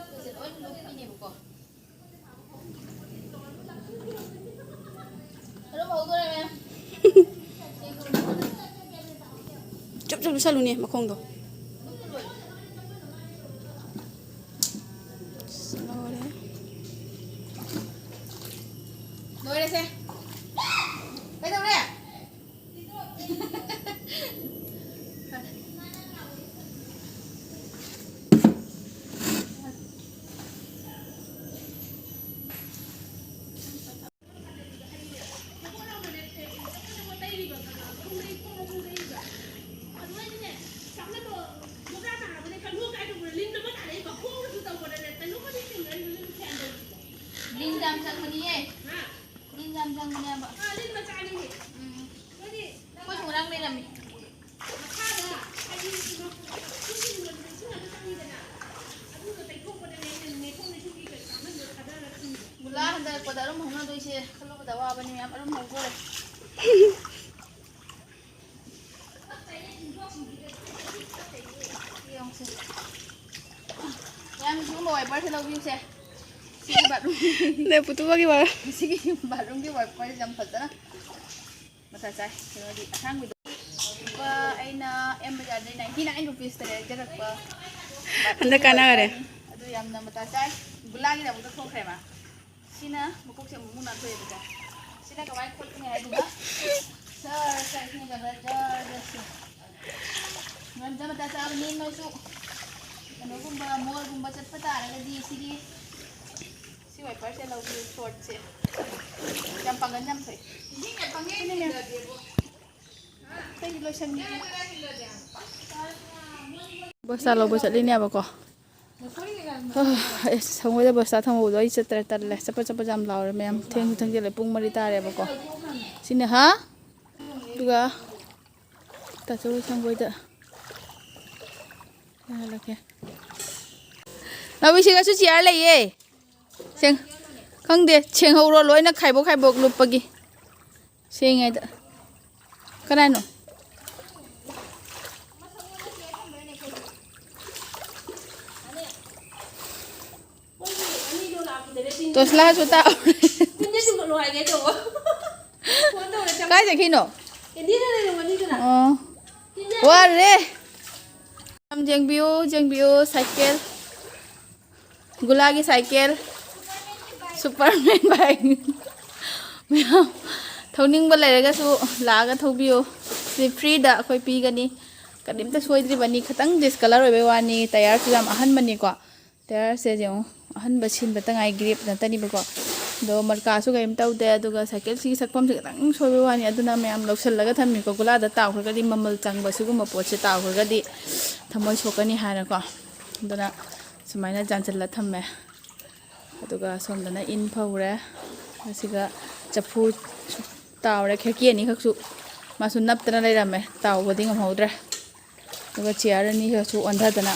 ꯁꯤꯁꯦ ꯂꯣꯏ ꯂꯨꯞꯄꯤꯅꯦꯕꯀꯣ꯫ ꯑꯗꯨꯝ ꯍꯧꯗꯣꯔꯦ, ꯃꯌꯥꯝ꯫ ꯆꯞ ꯆꯞ ꯆꯠꯂꯨꯅꯦ ꯃꯈꯣꯡꯗꯣ꯫ ꯂꯣꯏꯔꯦ꯫ ꯂꯣꯏꯔꯦꯁꯦ꯫ ꯀꯩꯗꯧꯔꯦ? ꯂꯤꯟ ꯌꯥꯝ ꯆꯪꯕꯅꯤꯌꯦ꯫ ꯂꯤꯟ ꯌꯥꯝ ꯆꯪꯕꯅꯦꯕ꯫ ꯎꯝ꯫ ꯑꯩꯈꯣꯏꯁꯨ ꯉꯔꯥꯡ ꯂꯩꯔꯝꯃꯤ꯫ ꯃꯨꯂꯥ ꯍꯟꯗꯔꯛꯄꯗ ꯑꯔꯨꯝ ꯍꯧꯅꯗꯣꯏꯁꯦ ꯈꯜꯂꯨꯕꯗ ꯋꯥꯕꯅꯤ ꯃꯌꯥꯝ, ꯑꯔꯨꯝ ꯍꯧꯗꯣꯔꯦ꯫ ꯌꯦꯡꯉꯨꯁꯦ꯫ ꯃꯌꯥꯝ ꯁꯤꯒꯨꯝꯕ wiperꯁꯦ ꯂꯧꯕꯤꯌꯨꯁꯦ꯫ ꯁꯤꯒꯤ bathroom꯫ ꯅꯦ ꯄꯨꯇꯨꯕꯒꯤ ꯋꯥ꯫ ꯁꯤꯒꯤ bathroomꯒꯤ wiperꯁꯦ ꯌꯥꯝ ꯐꯖꯅ ꯃꯊꯥ ꯆꯥꯏ꯫ ꯀꯩꯅꯣꯗꯤ ꯑꯁꯥꯡꯕꯤꯗꯣ꯫ ꯂꯨꯄꯥ ꯑꯩꯅ M Bazaarꯗꯩ ninety nine rupeesꯇ ꯂꯩꯖꯔꯛꯄ꯫ ꯍꯟꯗꯛ ꯀꯥꯟꯅꯈꯔꯦ꯫ ꯑꯗꯨ ꯌꯥꯝꯅ ꯃꯊꯥ ꯆꯥꯏ꯫ ꯒꯨꯂꯥꯒꯤꯗꯃꯛꯇ ꯊꯣꯛꯈ꯭ꯔꯦ ꯃꯥ꯫ ꯁꯤꯅ ꯃꯀꯣꯛꯁꯦ ꯑꯃꯨꯛ ꯑꯃꯨꯛ ꯅꯥꯟꯊꯣꯛꯑꯦꯕꯀꯣ꯫ ꯁꯤꯅ ꯀꯃꯥꯏꯅ ꯈꯣꯠꯀꯅꯤ ꯍꯥꯏꯗꯨꯅ ꯁꯔ ꯁꯔ ꯁꯤꯅ ꯖꯔ ꯖꯔ ꯖꯔ ꯁꯤ꯫ ꯉꯝꯖ ꯃꯇꯥ ꯆꯥꯕꯅꯤ ꯅꯣꯏꯁꯨ꯫ ꯀꯩꯅꯣꯒꯨꯝꯕ mallꯒꯨꯝꯕ ꯆꯠꯄ ꯇꯥꯔꯒꯗꯤ ꯁꯤꯒꯤ ꯁꯤ wiper ꯐꯔꯁꯦ ꯂꯧꯕꯤꯌꯨ ꯁꯣꯔꯠꯁꯦ꯫ ꯌꯥꯝ ꯄꯥꯡꯒꯟ ꯌꯥꯝ ꯊꯣꯛꯑꯦ꯫ ꯏꯁꯤꯡ ꯌꯥꯝ ꯄꯪꯉꯦ꯫ ꯑꯗꯨꯅꯦ꯫ ꯍꯤꯜꯂꯗꯦꯕꯣ꯫ ꯑꯇꯩꯗꯤ ꯂꯣꯏꯁꯟꯈꯤꯒꯦ꯫ ꯕꯣꯁꯇꯥ ꯂꯧꯕ ꯆꯠꯂꯤꯅꯦꯕꯀꯣ꯫ ꯑꯁ, ꯁꯪꯒꯣꯏꯗ ꯕꯣꯁꯇꯥ ꯊꯝꯍꯧꯕꯗꯣ ꯑꯩ ꯆꯠꯇ꯭ꯔꯦ, ꯇꯜꯂꯦ꯫ ꯆꯠꯄ ꯆꯠꯄꯁꯦ ꯌꯥꯝ ꯂꯥꯎꯔꯦ ꯃꯌꯥꯝ꯫ ꯊꯦꯡꯁꯨ ꯊꯦꯡꯖꯤꯜꯂꯦ, ꯄꯨꯡ ꯃꯔꯤ ꯇꯥꯔꯦꯕꯀꯣ꯫ ꯁꯤꯅꯦ, ꯍꯥ? ꯑꯗꯨꯒ ꯇꯥꯆꯧ ꯁꯪꯒꯣꯏꯗ ꯌꯥꯍꯜꯂꯛꯀꯦ꯫ ꯅꯥꯎꯕꯤꯁꯤꯒꯁꯨ ꯆꯤꯌꯥꯔ ꯂꯩꯌꯦ꯫ ꯁꯦꯡ-, ꯈꯪꯗꯦ, ꯁꯦꯡꯍꯧꯔꯣ, ꯂꯣꯏꯅ ꯈꯥꯏꯕꯣꯛ ꯈꯥꯏꯕꯣꯛ ꯂꯨꯞꯄꯒꯤ꯫ ꯁꯦꯡꯉꯦꯗ꯫ ꯀꯅꯥꯅꯣ? ꯇꯣꯁꯂꯥꯁꯨ ꯇꯥꯎꯔꯦ꯫ ꯀꯥꯏ ꯆꯠꯈꯤꯅꯣ? ꯑꯣ꯫ ꯋꯥꯔꯦ꯫ ꯌꯥꯝ ꯌꯦꯡꯕꯤꯌꯨ, ꯌꯦꯡꯕꯤꯌꯨ, ꯁꯥꯏꯀꯦꯜ꯫ ꯒꯨꯂꯥꯒꯤ ꯁꯥꯏꯀꯦꯜ꯫ Superman bike. ꯃꯌꯥꯝ ꯊꯧꯅꯤꯡꯕ ꯂꯩꯔꯒꯁꯨ ꯂꯥꯛꯑꯒ ꯊꯧꯕꯤꯌꯨ꯫ ꯁꯤ ꯐ꯭ꯔꯤꯗ ꯑꯩꯈꯣꯏ ꯄꯤꯒꯅꯤ꯫ ꯀꯔꯤꯝꯇ ꯁꯣꯏꯗ꯭ꯔꯤꯕꯅꯤ꯫ ꯈꯤꯇꯪ ꯗꯤꯁꯀꯂꯔ ꯑꯣꯏꯕꯩ ꯋꯥꯅꯤ꯫ ꯇꯌꯥꯔꯁꯨ ꯌꯥꯝ ꯑꯍꯟꯕꯅꯤꯀꯣ꯫ ꯇꯌꯥꯔꯁꯦ ꯌꯦꯡꯉꯨ, ꯑꯍꯟꯕ ꯁꯤꯟꯕꯇ ꯉꯥꯏ, ꯒ꯭ꯔꯦꯞ ꯅꯠꯇꯅꯤꯕꯀꯣ꯫ ꯑꯗꯣ ꯃꯔꯀꯥꯁꯨ ꯀꯔꯤꯝ ꯇꯧꯗꯦ꯫ ꯑꯗꯨꯒ ꯁꯥꯏꯀꯜꯁꯤꯒꯤ ꯁꯛꯐꯝꯁꯦ ꯈꯤꯇꯪ ꯁꯣꯏꯕ ꯋꯥꯅꯤ꯫ ꯑꯗꯨꯅ ꯃꯌꯥꯝ ꯂꯧꯁꯤꯜꯂꯒ ꯊꯝꯃꯤꯀꯣ꯫ ꯒꯨꯂꯥꯗ ꯇꯥꯎꯈ꯭ꯔꯒꯗꯤ, ꯃꯃꯜ ꯆꯪꯕ ꯁꯤꯒꯨꯝꯕ ꯄꯣꯠꯁꯦ ꯇꯥꯎꯈ꯭ꯔꯒꯗꯤ ꯊꯃꯣꯏ ꯁꯣꯛꯀꯅꯤ ꯍꯥꯏꯅꯀꯣ꯫ ꯑꯗꯨꯅ ꯁꯨꯃꯥꯏꯅ ꯌꯥꯟꯁꯤꯜꯂ ꯊꯝꯃꯦ꯫ ꯑꯗꯨꯒ ꯁꯣꯝꯗꯅ ꯏꯟ ꯐꯧꯔꯦ꯫ ꯑꯁꯤꯒ ꯆꯐꯨ ꯇꯥꯎꯔꯦ꯫ ꯈꯦꯔꯀꯤ ꯑꯅꯤꯈꯛꯁꯨ ꯃꯥꯁꯨ ꯅꯞꯇꯅ ꯂꯩꯔꯝꯃꯦ, ꯇꯥꯎꯕꯗꯤ ꯉꯝꯍꯧꯗ꯭ꯔꯦ꯫ ꯑꯗꯨꯒ ꯆꯤꯌꯔ ꯑꯅꯤꯒꯁꯨ ꯑꯣꯟꯊꯗꯅ꯫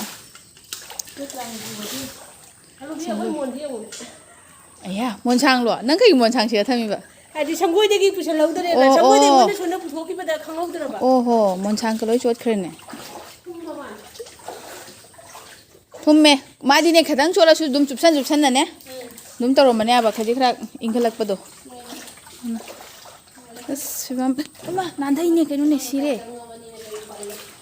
ꯑꯌꯥ, ꯃꯣꯟꯁꯥꯡꯂꯣ? ꯅꯪ ꯀꯩꯒꯤ ꯃꯣꯟꯁꯥꯡ ꯁꯤꯗ ꯊꯝꯃꯤꯕ? ꯍꯥꯏꯗꯤ ꯁꯪꯒꯣꯏꯗꯒꯤ ꯄꯨꯁꯜꯍꯧꯗ꯭ꯔꯦꯅ꯫ ꯑꯣ, ꯁꯪꯒꯣꯏꯗꯒꯤ ꯑꯣ꯫ ꯃꯣꯏꯅ ꯁꯣꯝꯗ ꯄꯨꯊꯣꯛꯈꯤꯕꯗ ꯈꯪꯍꯧꯗ꯭ꯔꯕ꯫ ꯑꯣ ꯍꯣ, ꯃꯣꯟꯁꯥꯡꯒ ꯂꯣꯏ ꯆꯣꯠꯈ꯭ꯔꯦꯅꯦ꯫ ꯊꯨꯝꯃꯦ꯫ ꯃꯥꯗꯤꯅꯦ, ꯈꯤꯇꯪ ꯆꯣꯠꯂꯁꯨ ꯑꯗꯨꯝ ꯆꯨꯞꯁꯟ ꯆꯨꯞꯁꯟꯅꯅꯦ꯫ ꯎꯝ꯫ ꯑꯗꯨꯝ ꯇꯧꯔꯝꯕꯅꯦꯕ, ꯈꯖꯤꯛ ꯈꯔ ꯏꯪꯈꯠꯂꯛꯄꯗꯣ꯫ ꯎꯝ꯫ ꯑꯁ, ꯐꯤꯕꯝ, ꯏꯃꯥ, ꯅꯥꯟꯊꯩꯅꯦ, ꯀꯩꯅꯣꯅꯦ, ꯁꯤꯔꯦ꯫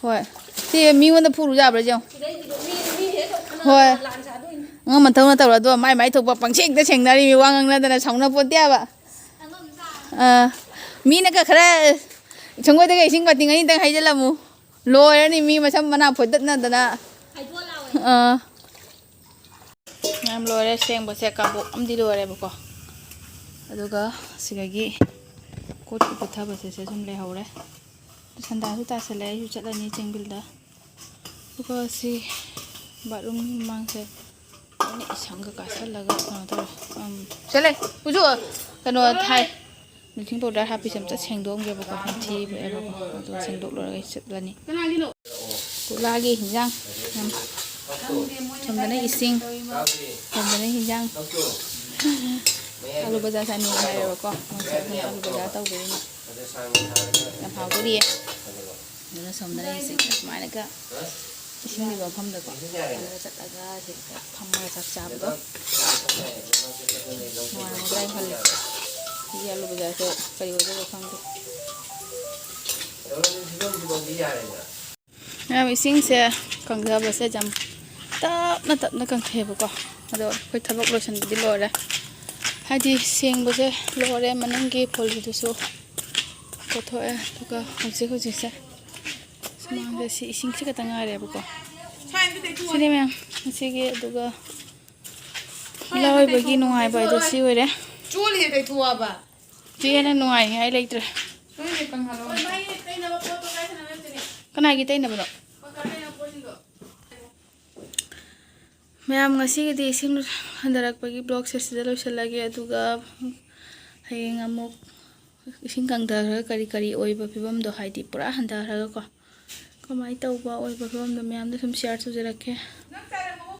ꯍꯣꯏ꯫ ꯁꯤ ꯃꯤꯉꯣꯟꯗ ꯐꯨꯔꯨ ꯌꯥꯕ꯭ꯔꯥ ꯌꯦꯡꯉꯣ꯫ ꯁꯤꯗꯩꯁꯤꯗ ꯃꯤ, ꯃꯤ ꯍꯦꯛ ꯇꯧꯈꯠꯂꯛꯑꯒ ꯍꯣꯏ꯫ ꯂꯥꯟ ꯁꯥꯗꯣꯏꯅꯤ꯫ ꯑꯉꯥꯡ ꯃꯊꯧꯅ ꯇꯧꯔ ꯑꯗꯣ ꯃꯥꯏ ꯃꯥꯏ ꯊꯣꯛꯄ ꯄꯪꯁꯦꯡꯗ ꯁꯦꯡꯅꯔꯤ, ꯃꯤ ꯋꯥ ꯉꯥꯡꯅꯗꯅ ꯁꯥꯎꯅ ꯄꯣꯠꯇꯦꯕ꯫ ꯑꯥ, ꯃꯤꯅꯒ ꯈꯔ ꯁꯪꯒꯣꯏꯗꯒ ꯏꯁꯤꯡ ꯕꯥꯇꯤꯟ ꯑꯅꯤꯗꯪ ꯍꯩꯖꯤꯜꯂꯝꯃꯨ꯫ ꯂꯣꯏꯔꯅꯤ ꯃꯤ ꯃꯁꯝ ꯃꯅꯥ ꯐꯣꯏꯗꯠꯅꯗꯅ꯫ ꯍꯥꯏꯗꯣꯛꯑ ꯂꯥꯎꯋꯦ꯫ ꯑꯥ꯫ ꯃꯌꯥꯝ ꯂꯣꯏꯔꯦ ꯁꯦꯡꯕꯁꯦ, ꯀꯥꯡꯄꯣꯛ ꯑꯃꯗꯤ ꯂꯣꯏꯔꯦꯕꯀꯣ꯫ ꯑꯗꯨꯒ ꯁꯤꯗꯒꯤ ꯀꯣꯠꯀꯤ ꯄꯨꯊꯕꯁꯦ ꯁꯦ ꯁꯨꯝ ꯂꯩꯍꯧꯔꯦ꯫ ꯁꯟꯗꯥꯁꯨ ꯇꯥꯁꯜꯂꯦ, ꯑꯩꯁꯨ ꯆꯠꯂꯅꯤ ꯆꯦꯡꯕꯤꯜꯗ꯫ ꯑꯗꯨꯒ ꯁꯤ ꯕꯥꯠꯔꯨꯝꯒꯤ ꯃꯃꯥꯡꯁꯦ ꯂꯣꯏꯅ ꯏꯁꯪꯒ ꯀꯥꯁꯜꯂꯒ ꯀꯩꯅꯣ ꯇꯧꯔꯦ꯫ ꯎꯝ, ꯆꯠꯂꯦ ꯎꯖꯨ, ꯀꯩꯅꯣ ꯊꯥꯏ꯫ ꯕ꯭ꯂꯤꯆꯤꯡ ꯄꯥꯎꯗꯔ ꯍꯥꯞꯄꯤꯁꯦ ꯑꯝꯇ ꯁꯦꯡꯗꯣꯛꯑꯝꯒꯦꯕꯀꯣ, ꯅꯝꯊꯤꯕꯅꯦꯕꯀꯣ꯫ ꯑꯗꯨꯒ ꯁꯦꯡꯗꯣꯛꯂꯨꯔꯒ ꯆꯠꯂꯅꯤ꯫ ꯀꯣꯛꯂꯥꯒꯤ ꯍꯤꯟꯖꯥꯡ ꯌꯥꯝ, ꯁꯣꯝꯗꯅ ꯏꯁꯤꯡ, ꯁꯣꯝꯗꯅ ꯍꯤꯟꯖꯥꯡ꯫ ꯑꯥꯂꯨ ꯕꯖꯥ ꯆꯥꯅꯤꯡꯉꯦ ꯍꯥꯏꯔꯦꯕꯀꯣ꯫ ꯃꯣꯏꯁꯦ ꯑꯗꯨꯝ ꯑꯥꯂꯨ ꯕꯖꯥ ꯇꯧꯕꯅꯤꯅ ꯌꯥꯝ ꯍꯥꯎꯗꯣꯔꯤꯌꯦ꯫ ꯑꯗꯨꯅ ꯁꯣꯝꯗꯅ ꯏꯁꯤꯡ ꯁꯨꯃꯥꯏꯅꯒ ꯏꯁꯤꯡ ꯂꯩꯕ ꯃꯐꯝꯗꯀꯣ ꯑꯗꯨꯒ ꯆꯠꯂꯒ ꯁꯤꯗ ꯐꯝꯃꯒ ꯆꯥꯛ ꯆꯥꯕꯗꯣ ꯅꯨꯡꯉꯥꯏꯔꯝꯒꯗ꯭ꯔꯥ ꯍꯥꯏꯅ ꯈꯜꯂꯤ꯫ ꯁꯤꯒꯤ ꯑꯥꯂꯨ ꯕꯖꯥꯔꯁꯦ ꯀꯔꯤ ꯑꯣꯏꯗꯣꯏꯅꯣ ꯈꯪꯗꯦ꯫ ꯃꯌꯥꯝ, ꯏꯁꯤꯡꯁꯦ ꯀꯪꯊꯕꯁꯦ ꯌꯥꯝ ꯇꯞꯅ ꯇꯞꯅ ꯀꯪꯊꯩꯑꯕꯀꯣ꯫ ꯑꯗꯣ ꯑꯩꯈꯣꯏ ꯊꯕꯛ ꯂꯣꯏꯁꯤꯟꯕꯗꯤ ꯂꯣꯏꯔꯦ, ꯍꯥꯏꯗꯤ ꯁꯦꯡꯕꯁꯦ ꯂꯣꯏꯔꯦ꯫ ꯃꯅꯨꯡꯒꯤ ꯄꯣꯂꯤꯗꯨꯁꯨ ꯀꯣꯠꯊꯣꯛꯑꯦ꯫ ꯑꯗꯨꯒ ꯍꯧꯖꯤꯛ ꯍꯧꯖꯤꯛꯁꯦ ꯁꯨꯃꯥꯡꯗ ꯁꯤ ꯏꯁꯤꯡꯁꯤ ꯈꯛꯇ ꯉꯥꯏꯔꯦꯕꯀꯣ꯫ ꯁꯤꯅꯦ ꯃꯌꯥꯝ ꯉꯁꯤꯒꯤ꯫ ꯑꯗꯨꯒ ꯂꯧ ꯑꯣꯏꯕꯒꯤ ꯅꯨꯡꯉꯥꯏꯕ ꯍꯥꯏꯗꯣ ꯁꯤ ꯑꯣꯏꯔꯦ꯫ ꯆꯣꯠꯂꯤꯁꯦ ꯇꯩꯊꯣꯛꯑꯕ꯫ ꯆꯦ, ꯅꯪ ꯅꯨꯡꯉꯥꯏꯅꯤꯉꯥꯏ ꯂꯩꯇ꯭ꯔꯦ꯫ ꯅꯣꯏꯅꯦ ꯀꯪꯍꯜꯂꯣ꯫ ꯀꯅꯥꯒꯤ ꯇꯩꯅꯕꯅꯣ? ꯃꯌꯥꯝ, ꯉꯁꯤꯒꯤꯗꯤ ꯏꯁꯤꯡ ꯍꯟꯊꯔꯛꯄꯒꯤ ꯕ꯭ꯂꯣꯛꯁꯦ ꯁꯤꯗ ꯂꯣꯏꯁꯤꯜꯂꯒꯦ꯫ ꯑꯗꯨꯒ ꯍꯌꯦꯡ ꯑꯃꯨꯛ ꯏꯁꯤꯡ ꯀꯪꯊꯈ꯭ꯔꯒ ꯀꯔꯤ ꯀꯔꯤ ꯑꯣꯏꯕ ꯐꯤꯕꯝꯗꯣ, ꯍꯥꯏꯗꯤ ꯄꯨꯔꯥ ꯍꯟꯊꯈ꯭ꯔꯒꯀꯣ, ꯀꯃꯥꯏꯅ ꯇꯧꯕ ꯑꯣꯏꯕ ꯐꯤꯕꯝꯗꯣ ꯃꯌꯥꯝꯗ ꯁꯨꯝ ꯁꯤꯌꯥꯔ ꯇꯧꯖꯔꯛꯀꯦ꯫